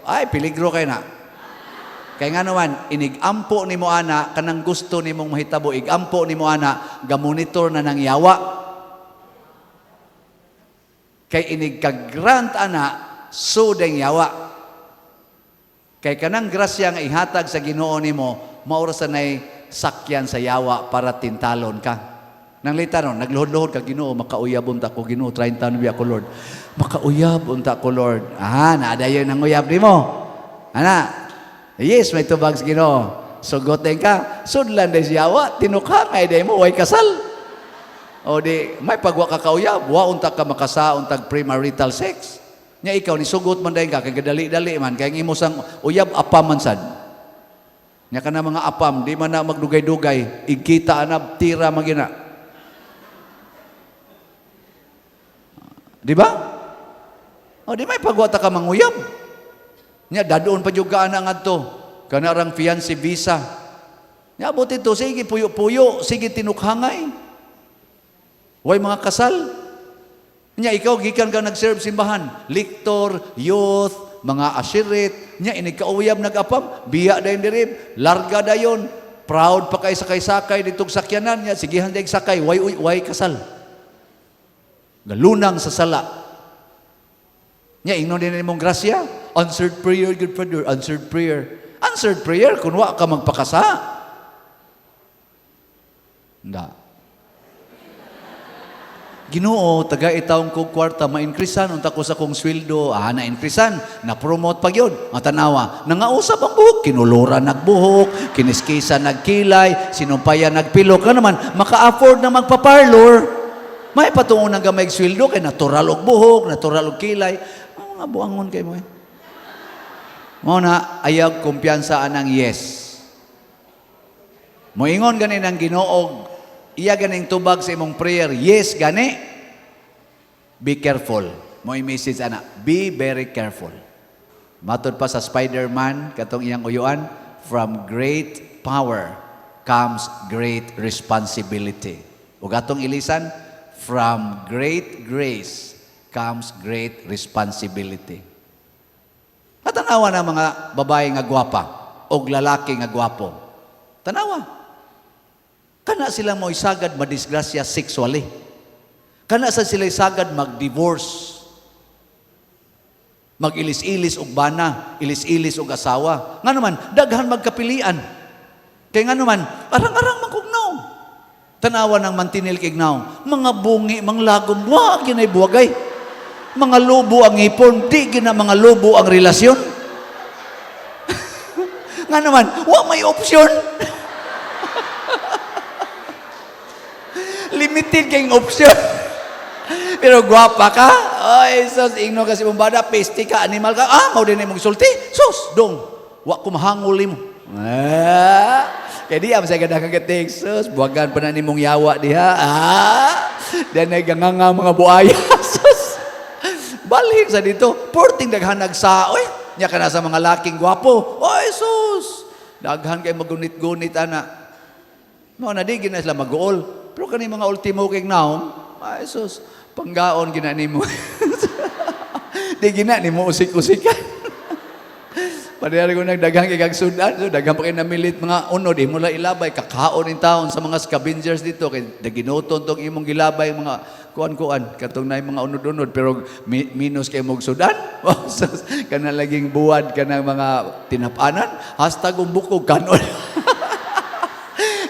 Ay, peligro kay na. Kay nga naman, inig-ampo nimo ana, kanang gusto nimong mahitabo, ig-ampo nimo ana, gamonitor na nang yawa. Kay inig ka-grant ana, so deng yawa. Kay kanang grasya nga ihatag sa Ginoo nimo, maura sa nay sakyan sa yawa para tintalon ka. Nang lita ron, nagluhod-luhod ka, Ginoo, makauyab unta ko, Ginoo, 30 na biya ko, Lord. Makauyab unta ko, Lord. Ah, naadayon ang uyab nimo. Ana, yes, may tubag sa Ginoo. Sugot din ka, sudlan din siya, wa, tinukha, ngay day mo, way kasal. O di, may pagwa ka kauyab, wa unta ka makasaon tag premarital sex. Nya ikaw, ni sugot man dayon ka, kay gadali-dali man, kay ang imo sang uyab, apam man sad. Nya ka na mga apam, di man na magdugay-dugay, igkita anab, tira magina. Di ba? O di may pagwata ka manguyab. Nya dadoon pa jud ka ana ngadto. Kana rang fiancé visa. Nya abot ito, sige puyo-puyo, sige tinukhangay. Way mga kasal. Nya ikaw gikan ka nag-serve simbahan, lector, youth, mga ashirit, nya inig kauyab nag-apam, biya dayon diri, larga dayon, proud pa kay sakay-sakay ditong sakyanan nya, sigihan dayong sakay, way uy, way kasal. Galunang sa sala. Nya ingnon din nimong grasya, answered prayer, good brother, answered prayer. Answered prayer kun wa ka magpakasa. Nda. Ginoo, taga itawong kog kwarta, ma-increasean unta ko sa kong sweldo. Ah, na-increasean, na-promote pa gyud. Matanawa, nangausap ang buhok, kinuluran nagbuhok, kiniskisa nagkilay, sinumpayan nagpilok. Ka naman, maka-afford na magpa-parlor. May patuon ang gamay sweldo kay natural og buhok, natural og kilay. Ang mga buangon kay mo eh. Mao na ayaw kumpiyansa anang yes. Moingon gani ng Ginoo, iya ganing tubag sa imong prayer, yes gani. Be careful. Mo'y message ana, be very careful. Matod pa sa Spider-Man katong iyang uyuan, from great power comes great responsibility. Ug atong ilisan, from great grace comes great responsibility. Natanawa na mga babae nga gwapa o lalaki nga gwapo. Tanawa. Kana sila mo isagad madisgrasya sexually. Kana sa sila isagad mag-divorce. Mag-ilis-ilis og bana, ilis-ilis og asawa. Nga naman, daghan magkapilian. Kaya nga naman, arang-arang mangkugnaw. Tanawa ng mantinil kignaw. Mga bungi, mga lagom, wa ginay buwagay. Mga lobo ang ipon, di gina mga lobo ang relasyon. Nga naman, wa may opsyon. Limited kayong opsyon. Pero gwapa ka, ay sus, ingno kasi mong bada, peste ka, animal ka, ah, mao din imong sulti. Sus, dong, wa ko mahangol nimo. Ah, kaya di am sa ganda kagating, sus, buwagan pa na nimong yawa diha. Ah, dan ay ganganga mga buaya. Sus, balhin sa dito, porting daghan sa, oy, nya ka na sa mga laking gwapo. Oy, sus, daghan kay magunit-gunit ana. Mao na di gina sila mag-uol. Pero kani mga ultimo kay naong, ay sus, panggaon gina nimo. Di gina nimo usik-usikan. Panayari ko nagdaghang kay kag sudan, so daghang pa kay namilit mga unod, imo la ilabay, kakaon in taon sa mga scavengers dito kay daginuton tong imong gilabay mga Kuan-kuan katong naay mga unod-unod pero minus kay mog sudan. Kana laging buwad kanang mga tinapanan, #bukog kanon.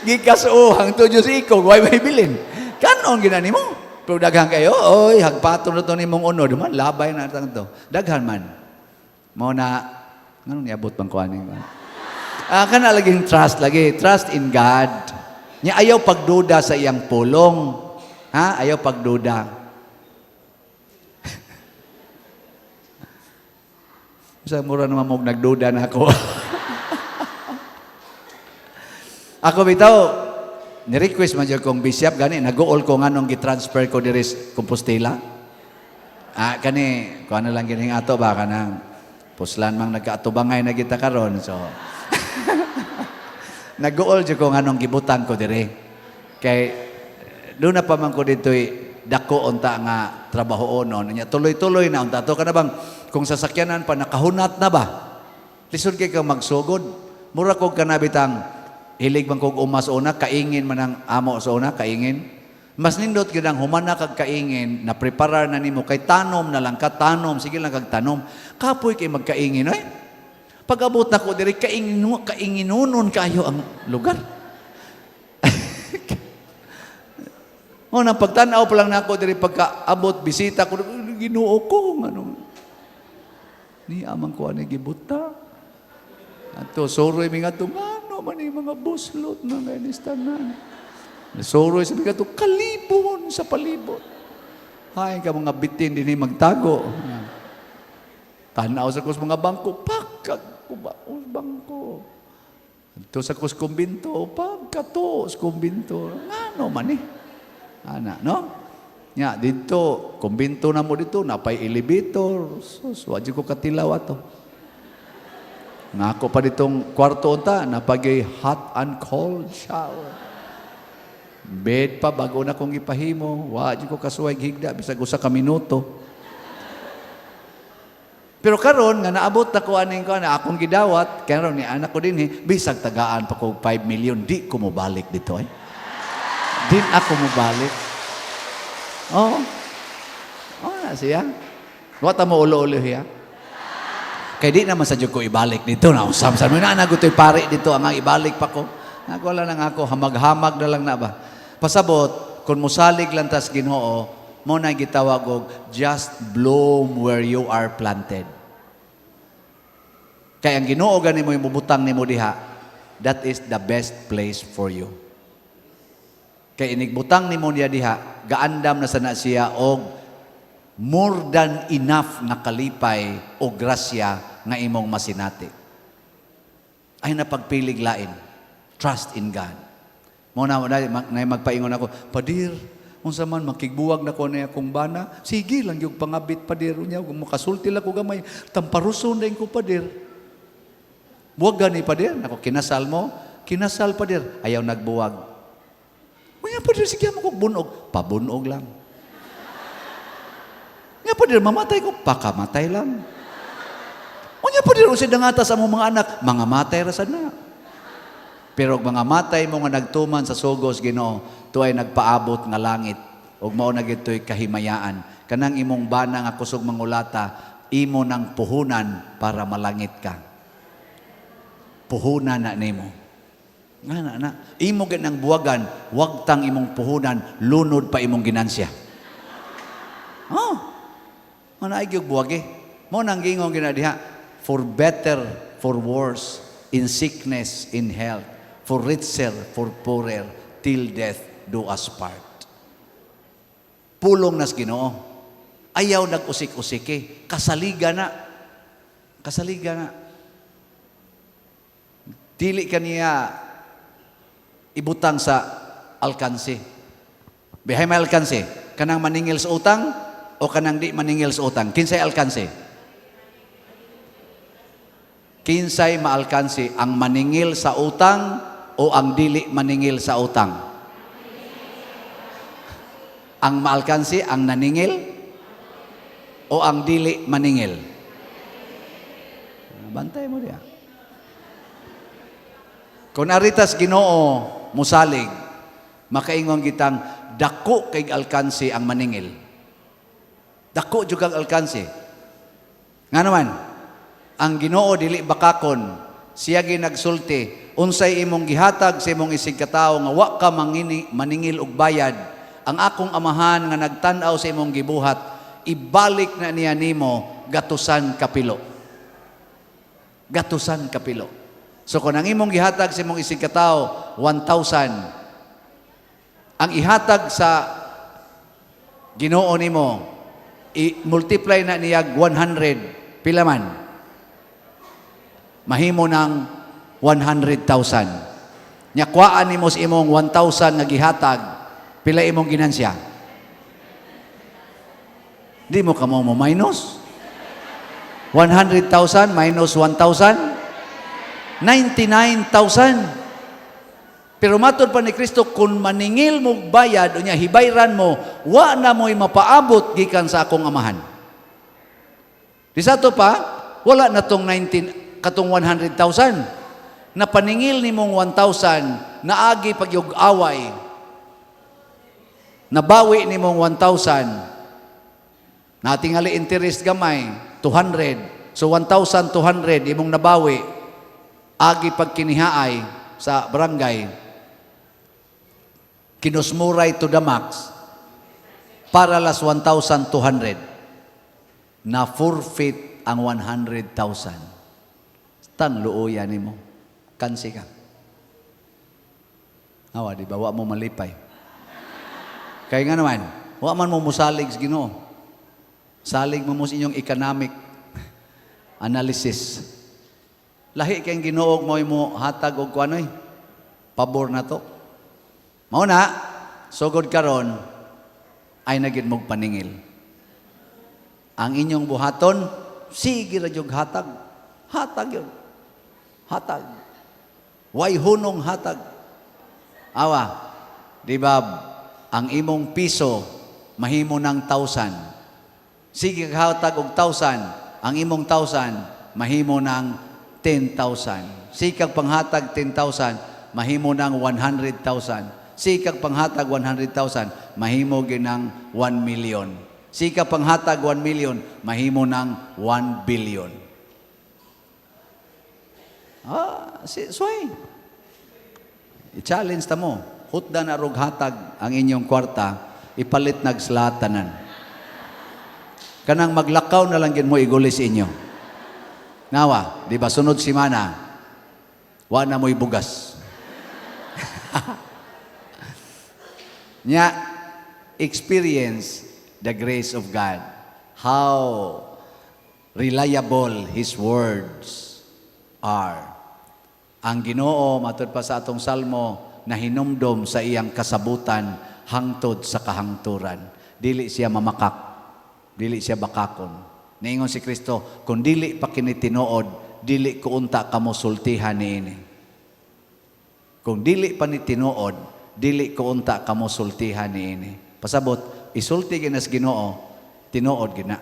Gikasuo hangtod Diyos ikog, way may bilin. Kanon ginani mo. Pero daghan kayo, oy, hagpaton na to nimong unod man, labay na tang to. Daghan man. Mao na nganong niabot bang kuan ni? Ah, kana laging trust lagi, trust in God. Nya ayaw pagduda sa iyang pulong. Ha? Ayaw pagduda. Sa mura naman mo nagduda na ako. Ako bitaw, ni-request man jud kong bishop gani, nag-uol ko nganong gi-transfer ko diri sa Compostela. Ah, kani, kuan na lang gining ato ba kanang puslan mang nagkaatubangay na kita karon, so nag-uol jud ko nganong gibutang ko diri. Kay doon na pa man ko dito'y dako unta nga trabaho no nya, tuloy-tuloy na unta to, kana bang kung sasakyanan pa nakahunat na ba, lisod kay kang magsugod. Mura kog kanabitang hilig man kog umas una, kaingin man ang amo sa una, kaingin. Mas nindot gyud ang humana kag kaingin na preparar na nimo kay tanom na lang ka, tanom, sige lang kag tanom. Kapoy kay magkaingin oy. Pag-abot na ko diri, kaingin, kainginunon kayo ang lugar. O nang pagtanaw pa lang nako diri, pagkaabot bisita ko, Ginoo ko, ngano ni amang ko ani gibuta. Ato soroy mi ngadto, ngano man ni mga buslot na kay tanan. Soroy sa mi ngadto, kalibon sa palibot. Hay ka mga bitin dinhi magtago. Tanaw sa kus mga bangko, pakag kuba bangko. Ato sa kus kumbinto, pagkato sa kumbinto. Ngano man eh. Ana, no? Nya dito, kumbinto na mo dito, napay elevator. Sus, wa ko katilaw ato. Ngako pa ditong kwarto unta, napagay hot and cold shower. Bed pa, bago na kong ipahimo. Wa ko kasuway higda, bisag usa ka minuto. Pero karon nga naabot na ko aning ko na akong gidawat, karon ni anak ko dinhi, bisag tagaan pa ko 5 million, di ko mobalik dito eh. Di ako mobalik. Oo. Oh, na siya. Wa ta mo ulo-ulo siya. Kay di naman sa ko ibalik dito. Na usam sa na nagutoy pare dito ang ibalik pa ko. Ako wala nang ako, hamag-hamag na lang na ba. Pasabot, kung musalig lang tas Ginoo, mo na gitawag og just bloom where you are planted. Kay ang Ginoo gani mo imubutang nimo diha, that is the best place for you. Kay inigbutang nimo niya diha, gaandam na sana siya og more than enough nga kalipay o grasya nga imong masinati. Ay napagpilig lain. Trust in God. Mo na na, na magpaingon ako, "Padir, unsa man makigbuwag na ko na akong bana, sige lang yung pangabit, padir, unya kung makasulti lang ko gamay, tamparuson din ko, padir." Buwag gani, padir, nako kinasal mo, kinasal, padir, ayaw nagbuwag. Unya, padir, sige mo kog bunog, pabunog lang. Nga, padir, mamatay ko, pakamatay lang. Unya, padir, unsay dangata sa among mga anak, mga matay ra sad na. Pero og mga matay mo nga nagtuman sa sugos Ginoo, tuay nagpaabot nga langit ug mao na gito'y kahimayaan. Kanang imong bana nga kusog mangulata, imo nang puhunan para malangit ka. Puhunan na nimo. Nga na na. Imo gid nang buwagan, wag tang imong puhunan, lunod pa imong ginansya. Oh. Ano ay gyud buwagi? Mo nang gingon gina diha, for better, for worse, in sickness, in health, for richer, for poorer, till death do us part. Pulong nas Ginoo. Ayaw nag-usik-usiki. Kasaliga na. Kasaliga na. Dili kaniya ibutang sa alkansi. Bihay may alkansi. Kanang maningil sa utang o kanang di maningil sa utang? Kinsay alkansi? Kinsay maalkansi? Ang maningil sa utang o ang dili maningil sa utang? Ang maalkansi, ang naningil o ang dili maningil? Bantay mo diya. Kung aritas Ginoo musalig, makaingon kitang Dako kay alkansi ang maningil. Dako jud kag alkansi. Nga naman, ang Ginoo dili bakakon, siya gi nagsulti, unsay imong gihatag sa imong isig katawo nga wa ka maningil og bayad, ang akong Amahan nga nagtan-aw sa imong gibuhat, ibalik na niya nimo gatusan kapilo. Gatusan kapilo. So kung ang imong gihatag sa imong isig katawo 1,000, ang ihatag sa Ginoo nimo, i-multiply na niya 100, pila man? Mahimo ng 100,000. Nya kuhaan nimo sa imong 1,000 nga gihatag, pila imong ginansya? Di mo kamo mo minus? 100,000 minus 1,000? 99,000. Pero matod pa ni Kristo, kung maningil mo bayad, unya hibayran mo, wa na mo'y mapaabot gikan sa akong Amahan. Di sa ato pa, wala na tong 19, katong 100,000. Napaningil ni mong 1,000, naagi pagyug away, nabawi ni mong 1,000, natingali interest gamay, 200. So 1,200 imong nabawi, agi pagkinihaay sa barangay, kinusmuray to the max, para las 1,200, na forfeit ang 100,000. Tang luoya nimo. Kansi ka. Awa, di ba? Wa mo malipay. Kaya nga naman, wa man mo musalig sa Ginoo. Salig mo mo sa inyong economic analysis. Lahi kay Ginoo mo mo hatag og kuanoy. Pabor na to. Mao na, sugod karon ay nagid mog paningil. Ang inyong buhaton, sige ra jud hatag. Hatag yun. Hatag. Way hunong hatag. Awa, di ba, ang imong piso mahimo ng 1,000. Sige ka hatag og 1,000, ang imong 1,000 mahimo ng 10,000. Sige kag panghatag 10,000, mahimo ng 100,000. Sige kag panghatag 100,000, mahimo gyud ng 1 million. Sige kag panghatag 1 million, mahimo ng 1 billion. Ah, si sway. I-challenge ta mo. Hutda na rog hatag ang inyong kwarta, ipalit nagslatanan. Kanang maglakaw na lang gin mo igulis inyo. Nawa, di ba sunod simana, wa na mo'y bugas. Nya, experience the grace of God. How reliable His words are. Ang Ginoo, matud pa sa atong salmo, nahinumdom sa iyang kasabutan hangtod sa kahangturan. Dili siya mamakak, dili siya bakakon. Niingon si Kristo, kung dili pa kini tinuod, dili ko unta kamo sultihan niini. Kung dili pa ni tinuod, dili ko unta kamo sultihan niini. Pasabot, isulti ginas Ginoo, tinuod gina.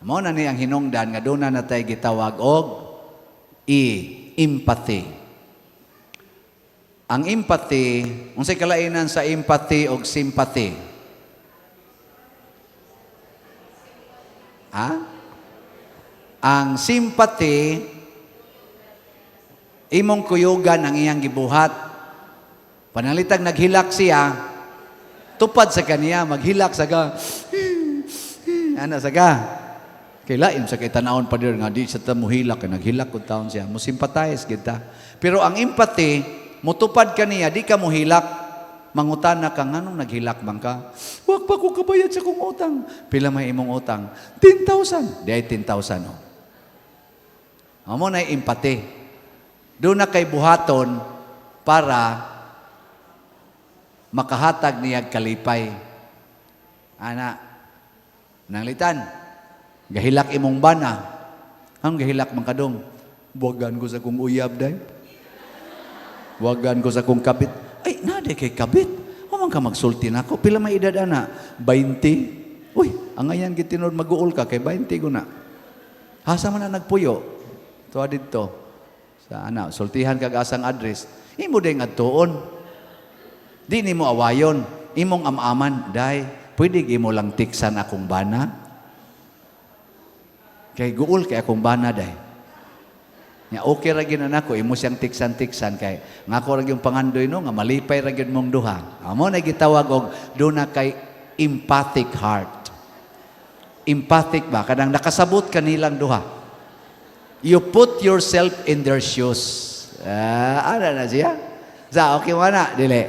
Mao na ni ang hinungdan nga doon na natay gitawag og E, empathy. Ang empathy, unsay kalainan sa empathy og sympathy? Ha? Ang sympathy, imong kuyugan ang iyang gibuhat. Panalitag naghilak siya, tupad sa kaniya, maghilak sa ka. Ana sa ka. Kay lain sa kay tanawon pa dir nga di sa ta muhilak kay naghilak kung taon siya, mo sympathize kita. Pero ang empathy, mutupad kaniya, di ka muhilak. Mangutana ka, nganong naghilak man ka? Wag pa ko kabayad sa kong utang. Pila may imong utang? 10,000. Di ay 10,000. Oh. Amo na empathy. Doon na kay buhaton para makahatag niya kalipay. Ana, nanglitan, gahilak imong bana. Ang gahilak man kadong? Buwagan ko sa kong uyab day. Buwagan ko sa kong kabit. Ay, nade kay kabit. Huwag man ka magsulti na ako. Pila may edad ana? 20. Uy, ang ngayon gitinod mag-uol ka kay 20 ko na. Asa man na nagpuyo? Tuwa didto. Sa ana, sultihan kag asang address. Imo ding adtuon. Di nimo awayon, imong amaman, "Day, pwede imo lang tiksan akong bana? Kay guol kay akong bana, day." Nya okay ra gyud anak ko imo siyang tiksan-tiksan kay nga ako ra gyud pangandoy, no, nga malipay ra gyud mong duha. Amo na gitawag og duna kay empathic heart. Empathic ba, kanang nakasabot kanilang duha. You put yourself in their shoes. Ah, ana na siya. Sa okay mo na dili?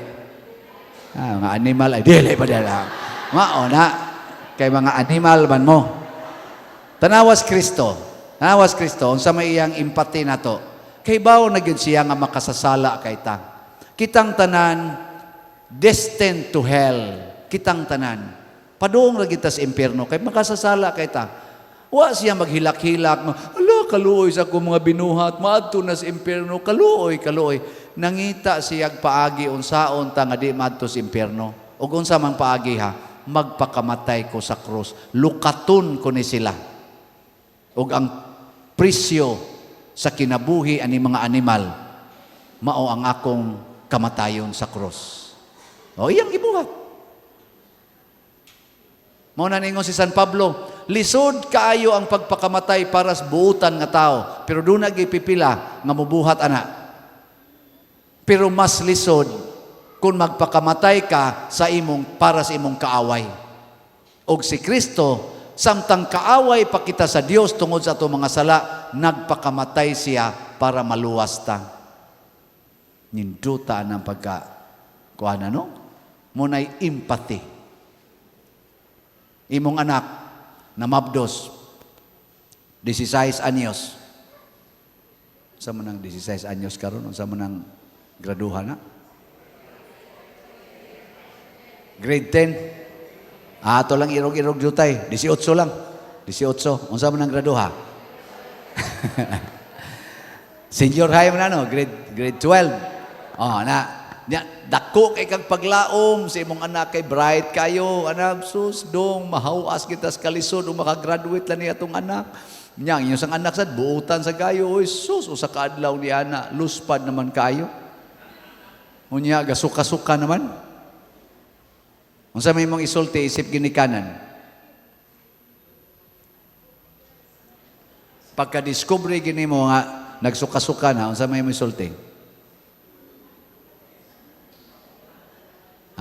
Ah, mga animal ay dili pa dala. Mao na kay mga animal man mo. Tanawas Kristo. Tanawas Kristo unsa may iyang empathy nato. Kay bawo na gyud siya nga makasasala kay ta. Kitang tanan destined to hell. Kitang tanan. Padung ra gyud ta sa impyerno kay makasasala kay ta. Wa siya maghilak-hilak. "Ala, kaluoy sa akong mga binuhat. Maadto na sa impyerno. Kaluoy, kaluoy." Nangita siyag paagi unsaon ta nga di maadto sa impyerno. Ug unsa man paagi ha? "Magpakamatay ko sa krus. Lukaton ko ni sila. Ug ang presyo sa kinabuhi ani mga animal, mao ang akong kamatayon sa krus." O iyang gibuhat. Mao na ningon si San Pablo, lisod kaayo ang pagpakamatay para sa buutan nga tao, pero duna gipipila nga mubuhat ana. Pero mas lisod kung magpakamatay ka sa imong para sa imong kaaway. Og si Kristo, samtang kaaway pa kita sa Dios tungod sa atong mga sala, nagpakamatay siya para maluwas ta. Ninduta ng pagka kuan, no? Munay empathy. Imong anak na mabdos, 16 anyos. Sa mo nang 16 anyos karon, unsa mo nang graduhan na? Grade 10. Ah, ato lang irog-irog jutay. 18 lang. 18. Unsa mo nang graduha? Senior high mo na, no? Grade 12. Oh, na. Nya, dako kay kag paglaom sa imong anak kay bright kayo. Anak, sus, dong, mahawas kita sa kalisod ug makagraduate lang niya atong anak. Nya, ang inyong sang anak sad buutan sa kayo. Oy, sus, usa ka adlaw ni ana, luspad naman kayo. Unya, gasuka-suka naman. Unsa may imong isulti isip ginikanan? Pagka-discover gini mo nga nagsuka-suka na, unsa may imong isulti?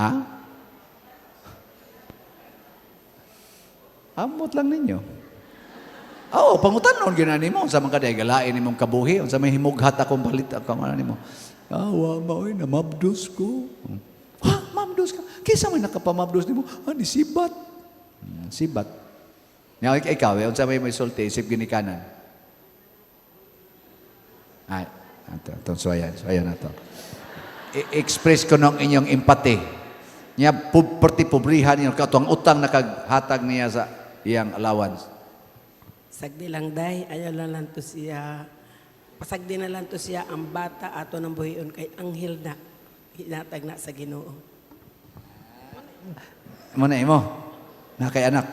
Ha? Amot lang ninyo. Oo, pangutan-on ginani mo. Unsa man kaday galain nimong kabuhi, unsa may himughat akong palit akong ano nimo. Ah, wa ma oy, namabdos ko. Ha, mabdos ka? Kinsa man nakapamabdos nimo? Ah, ni sibat. Sibat. Nya ikaw, eh, unsa may isulti isip ginikanan? Ay, ato, ato, suwayan, suwayan na to. I-express ko ng inyong empathy. Nya, perti pobrihan niyo, katong utang nakaghatag niya sa iyang allowance. Sagdi lang, day, ayaw lang lang to siya. Pasagdi na lang to siya ang bata ato ng buhion kay anghel na hinatag na sa Ginoo. Mo na imo. Na kay anak.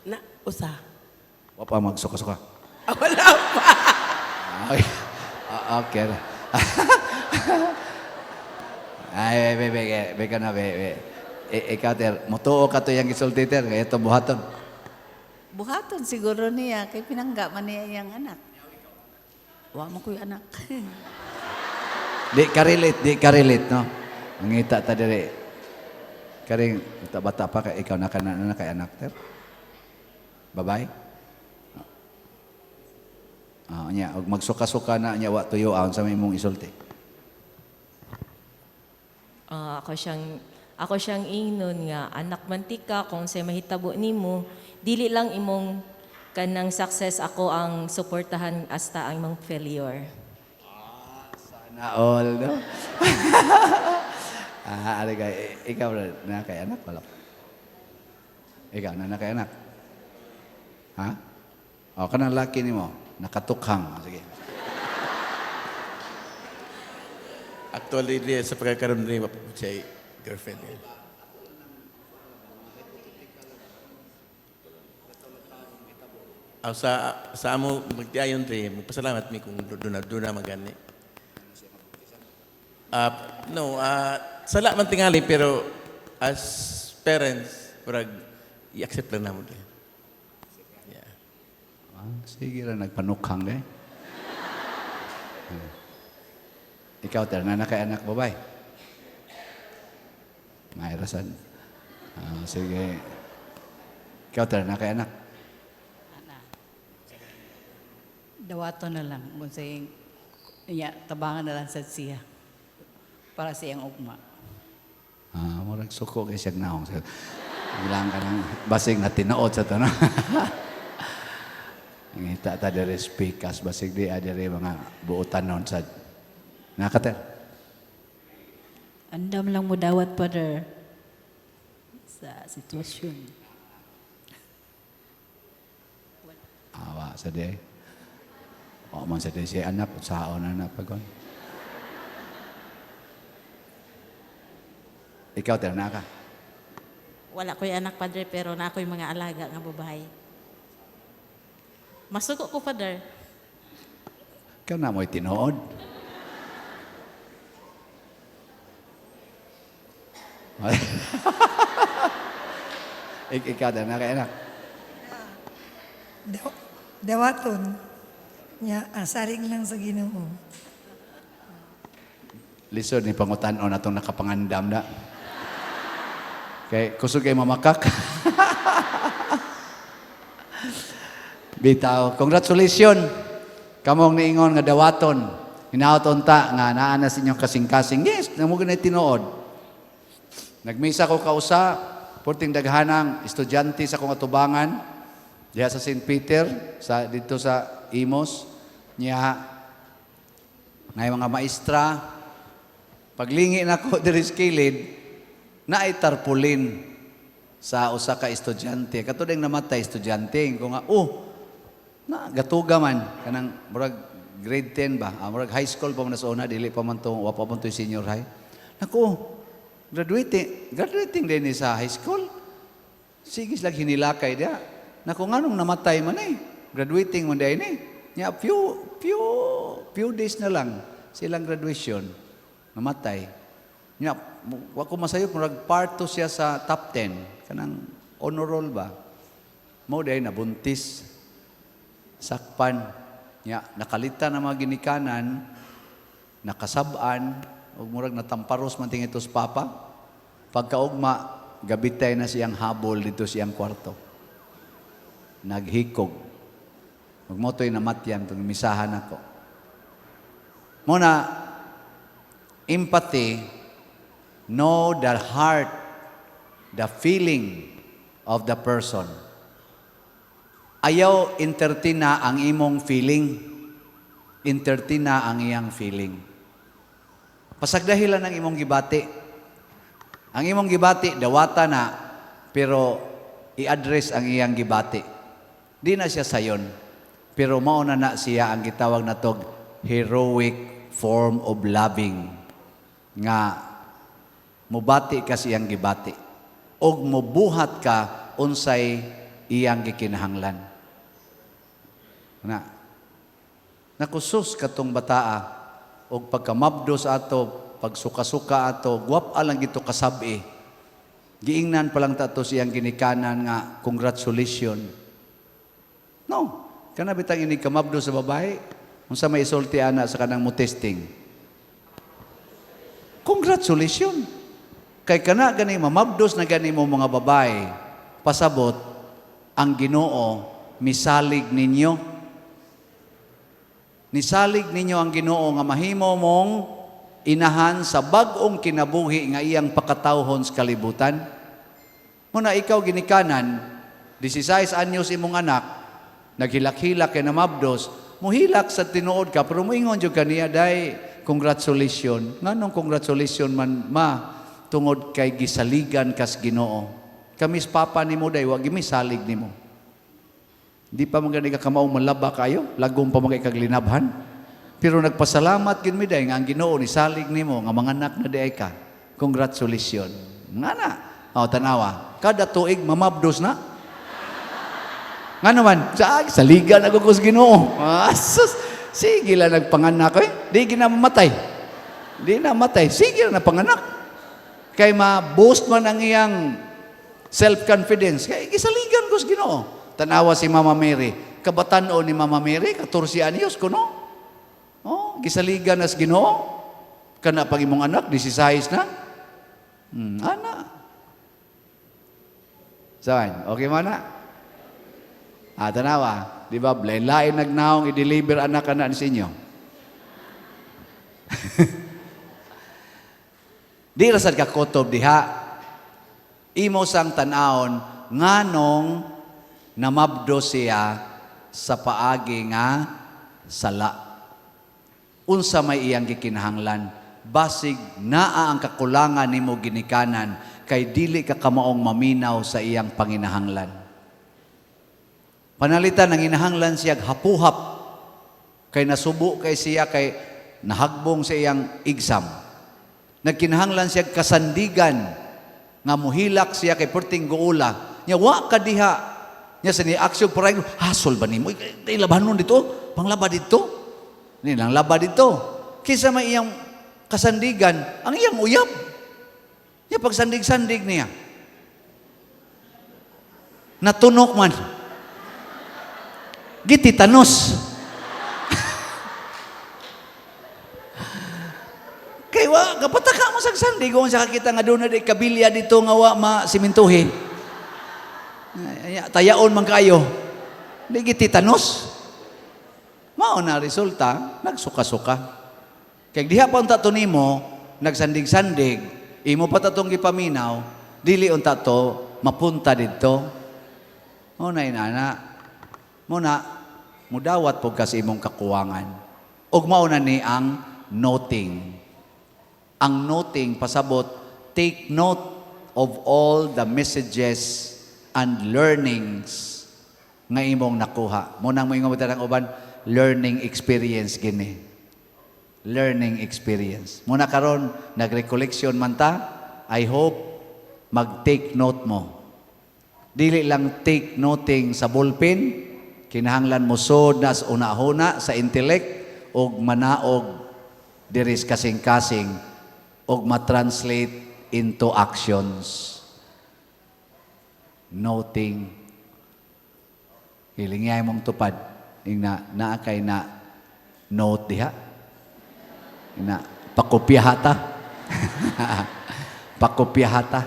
Na usa. Wa pa magsuka-suka. Ah, wala pa. Ay, ah, okay. Ay, be, be, be, be, ka na, be, be. Ikaw, ter, mutuo ka to yung gisulti, ter, kaya ito buhaton. Buhaton siguro niya, kay pinangga man niya iyang anak. Wa mo ko'y anak. Di ka relate, no? Mangita ta dire. Karing, bata pa, kay ikaw na ka na, na kay anak, ter? Babay? Ah, nya, og magsuka-suka na nya wa tuyo aon sa may imong isulti. Ah, ako siyang ingnon nga anak man tika kung say mahitabo nimo, dili lang imong kanang success ako ang suportahan, hasta ang imong failure. Sana all, no? Ah, ari kay ikaw na kay anak wala. Ikaw na na kay anak. Ha? O, kanang laki nimo, nakatukhang. Sige. Actually, di, sa pagkakaroon ni siya girlfriend niya. Ah, sa amo magtiayon diri, magpasalamat mi kung doon na magani. Ah, no, ah Sala man tingali pero as parents, murag i-accept lang namo din. Yeah. Ah, sige ra nagpanukhang de. Ikaw, ter, na kay anak babay. Mayrasan. Ah, sige. Ikaw, ter, na kay anak. Dawato na lang. Kung sa iyang, iya, tabangan na lang sa siya. Para sa iyang ugma. Ah, murag suko kay siyang naong. Bilang ka ng basig na tinuod sa to, no? Ngita ta diri speakers, basig di diri mga buotan nun sa nakater. Andam lang mo dawat, Father, sa sitwasyon. Awa sa di. O man sa di siya anak, saon na na pagon. Ikaw, ter, na ka. Wala ko'y anak, Padre, pero na ako'y mga alaga nga babae. Masuko ko, Father. Ikaw na mo'y tinuod. Ikaw, ter, na ka anak. Dawaton nya asaring lang sa Ginoo. Lisod ni pangutan-on atong nakapangandam na. Kay kusog kay mamakak. Bitaw, congratulations. Kamong niingon nga dawaton. Hinaot ta nga naa na sa inyong kasing-kasing. Yes, namo ganay tinuod. Nagmisa ko kausa, purting daghanang estudyante sa akong atubangan diha sa St. Peter, sa dito sa Imos, niya ngay mga maestra. Paglingi nako diri sa kilid, naay tarpulin sa usa ka estudyante. Kato ding namatay estudyante ko nga, oh, na gatuga man kanang murag grade 10 ba? Ah, murag high school pa man sa una, dili pa man to, wa pa man to senior high. Nako, graduating din ni sa high school. Sige sila hinilakay dia. Nako nganong namatay man eh. Graduating man din eh. Nya few few few days na lang silang graduation. Namatay. Nya wa ko masayop murag part to siya sa top 10 kanang honor roll ba. Mao day nabuntis sakpan. Nya nakalitan ang mga ginikanan, nakasab-an ug murag natamparos man tingin sa papa. Pagkaugma, gabitay na siyang habol dito siyang kwarto. Naghikog. Magmotoy namatyan itong misahan ako. Muna, empathy, know the heart, the feeling of the person. Ayaw entertain na ang imong feeling. Entertain na ang iyang feeling. Pasagdahilan ang imong gibati. Ang imong gibati, dawata na, pero i-address ang iyang gibati. Di na siya sayon. Pero mao na na siya ang gitawag na tog heroic form of loving nga mubati ka sa iyang gibati og mubuhat ka unsay iyang gikinahanglan. Na nakusus katong bataa og pagkamabdos ato, pagsuka-suka ato, guwap lang gito kasabi. Giingnan pa lang ta ato siyang ginikanan nga congratulations. No, kana bitang ini kamabdo sa babae, unsa may isulti ana sa kanang mo testing? Congratulations. Kay kana gani mamabdos na gani mo mga babae, pasabot ang Ginoo misalig ninyo. Nisalig ninyo ang Ginoo nga mahimo mong inahan sa bag-ong kinabuhi nga iyang pakatawhon sa kalibutan. Muna ikaw ginikanan, 16 anyos imong anak, naghilak-hilak kay namabdos, muhilak sa tinuod ka, pero muingon jud kaniya day, congratulations. Nganong congratulations man ma, tungod kay gisaligan kas Ginoo. Kami sa papa nimo day, wa gimi salig nimo. Di pa man gani ka kamao malaba kayo, lagom pa man kay kag linabhan. Pero nagpasalamat gid mi day nga ang Ginoo ni salig nimo nga manganak na diay ka. Congratulations. Nga na. O, tanawa. Kada tuig mamabdos na. Nga naman, sa saligan ako kus Ginoo. Asus, sige lang nagpanganak eh. Di ginamamatay. Di na matay. Sige lang napanganak. Kay ma-boost man ang iyang self-confidence. Kay gisaligan ko sa Ginoo. Tanawa si Mama Mary. Kabatan-on ni Mama Mary, 14 anyos kuno. Oh, gisaligan nas Ginoo. Kana pag imong anak, 16 na. Ana. Saan? Okay man na? Ah, tanawa. Di ba? Lain-lain nagnaong i-deliver anak kana sa inyo. Di ra sad ka kutob diha. Imo sang tan-awon nganong namabdo siya sa paagi nga sala. Unsa may iyang gikinahanglan? Basig naa ang kakulangan nimo ginikanan kay dili ka kamaong maminaw sa iyang panginahanglan. Panalitan ang inahanglan siya hapuhap kay nasubo kay siya, kay nahagbong sa iyang exam. Nagkinahanglan siya kasandigan nga muhilak siya kay perting guula. Nya wa ka diha. Nya sa ni aksyon paray, hasol ba nimo? Ay, labanon dito, panglaba dito. Ni lang laba dito. Kisa may iyang kasandigan, ang iyang uyab. Nya pagsandig-sandig niya. Natunok man. Gititanos. Kay wa kapataka mo sa sandig kung sa kakita nga doon na di kabilya dito nga wa ma simintuhi. Tayaon man kayo. Di gititanos. Mao na resulta, nagsuka-suka. Kay diha pa unta to nimo, nagsandig-sandig, imo pa ta tong gipaminaw, dili unta to mapunta didto. Mo na inana. Mo na mudawat pud ka sa imong kakuwangan. Ug mao na ni ang noting. Ang noting pasabot, take note of all the messages and learnings nga imong nakuha. Mo nang moingon ang uban, learning experience gini. Learning experience. Muna karon nag-recollection man ta, I hope mag-take note mo. Dili lang take noting sa ballpen, kinahanglan mo sod na sa una-huna sa intellect og manaog diris kasing-kasing og ma-translate into actions. Noting. Hilingay mong tupad. Ingna, naa kay na note diha. Ina, pakopyaha ta. Pakopyaha ta.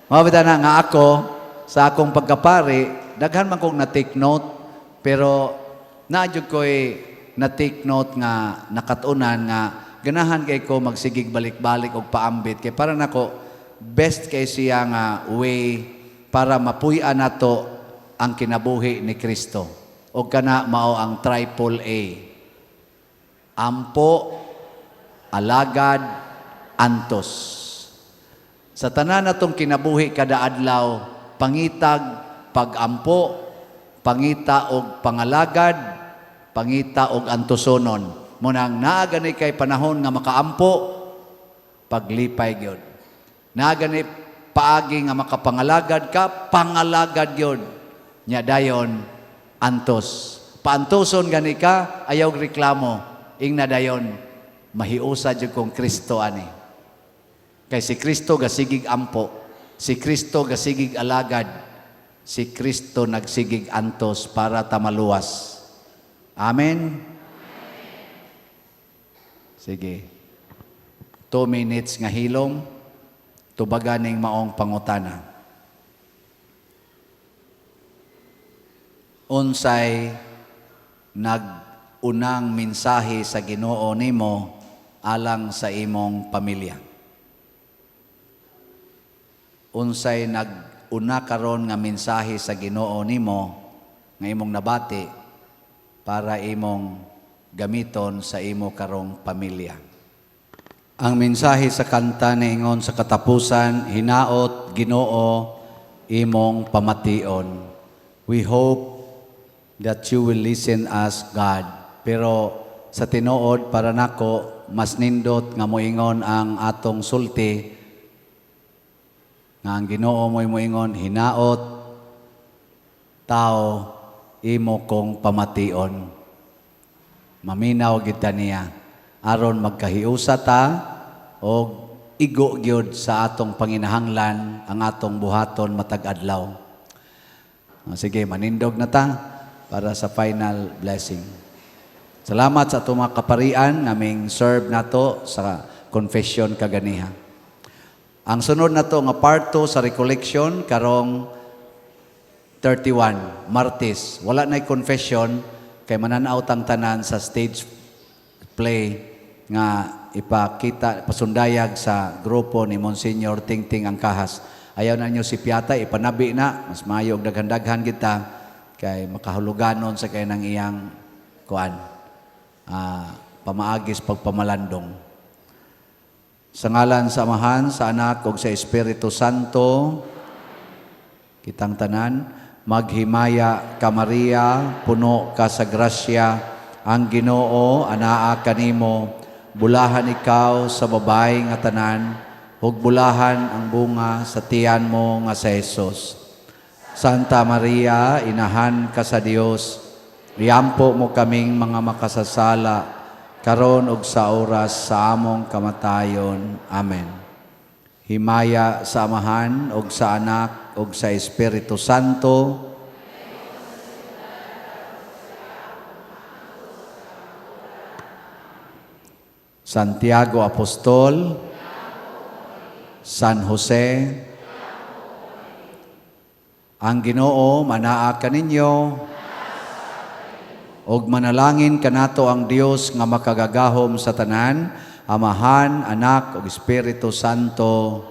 Mabita na nga ako, sa akong pagkapari, daghan man kong na-take note, pero naadyo ko'y na-take note nga nakatunan nga ganahan kay ko magsigig balik-balik og paambit kay para nako best kay siya nga way para mapuy-an nato ang kinabuhi ni Kristo. Og kana mao ang triple A. Ampo, alagad, antos. Sa tanan natong kinabuhi kada adlaw, pangitag pagampo, pangita og pangalagad, pangita og antusonon. Munang naa gani kay panahon nga makaampo, paglipay gyud. Naa gani paagi nga makapangalagad ka, pangalagad gyud. Nya dayon antos. Paantoson gani ka, ayaw reklamo. Ingna dayon, mahiusa jud kong Kristo ani. Kay si Kristo gasigig ampo, si Kristo gasigig alagad, si Kristo nagsigig antos para tamaluwas. Amen? Sige. 2 minutes nga hilom, tubagan ning maong pangutana. Unsay nag-unang mensahe sa Ginoo nimo alang sa imong pamilya? Unsay nag-una karon nga mensahe sa Ginoo nimo nga imong nabati para imong gamiton sa imo karong pamilya? Ang mensahe sa kanta niingon sa katapusan, "Hinaot, Ginoo, imong pamation." We hope that you will listen us, God. Pero sa tinuod, para nako mas nindot nga moingon ang atong sulti nga ang Ginoo mo'y moingon, "Hinaot, tao, imo kong pamation." Maminaw kita niya aron magkahiusa ta og Igo gyud sa atong panginahanglan ang atong buhaton matag adlaw. Ah, sige, manindog na ta para sa final blessing. Salamat sa atong mga kaparian naming serve nato sa confession kaganiha. Ang sunod nato nga part 2 sa recollection karong 31, Martes. Wala na confession kay mananaw tang tanan sa stage play nga ipakita pasundayag sa grupo ni Monsignor Tingting Angkahas. Ayaw na nyo si Piata, ipanabi na, mas maayo og daghan-daghan kita kay makahuluganon sa kay ng iyang kuan pamaagis pagpamalandong. Sa ngalan sa Amahan, sa Anak ug sa Espiritu Santo, kitang tanan, maghimaya ka, Maria, puno ka sa grasya, ang Ginoo anaa kanimo, bulahan ikaw sa babae nga tanan, ug bulahan ang bunga sa tiyan mo nga si Jesus. Santa Maria, inahan ka sa Dios, iampo mo kaming mga makasasala, karon ug sa oras sa among kamatayon. Amen. Himaya sa Amahan ug sa Anak ug sa Espiritu Santo. Santiago Apostol, San Jose, ang Ginoo manaa kaninyo ug manalangin kanato ang Dios nga makagagahom sa tanan, Amahan, Anak ug Espiritu Santo.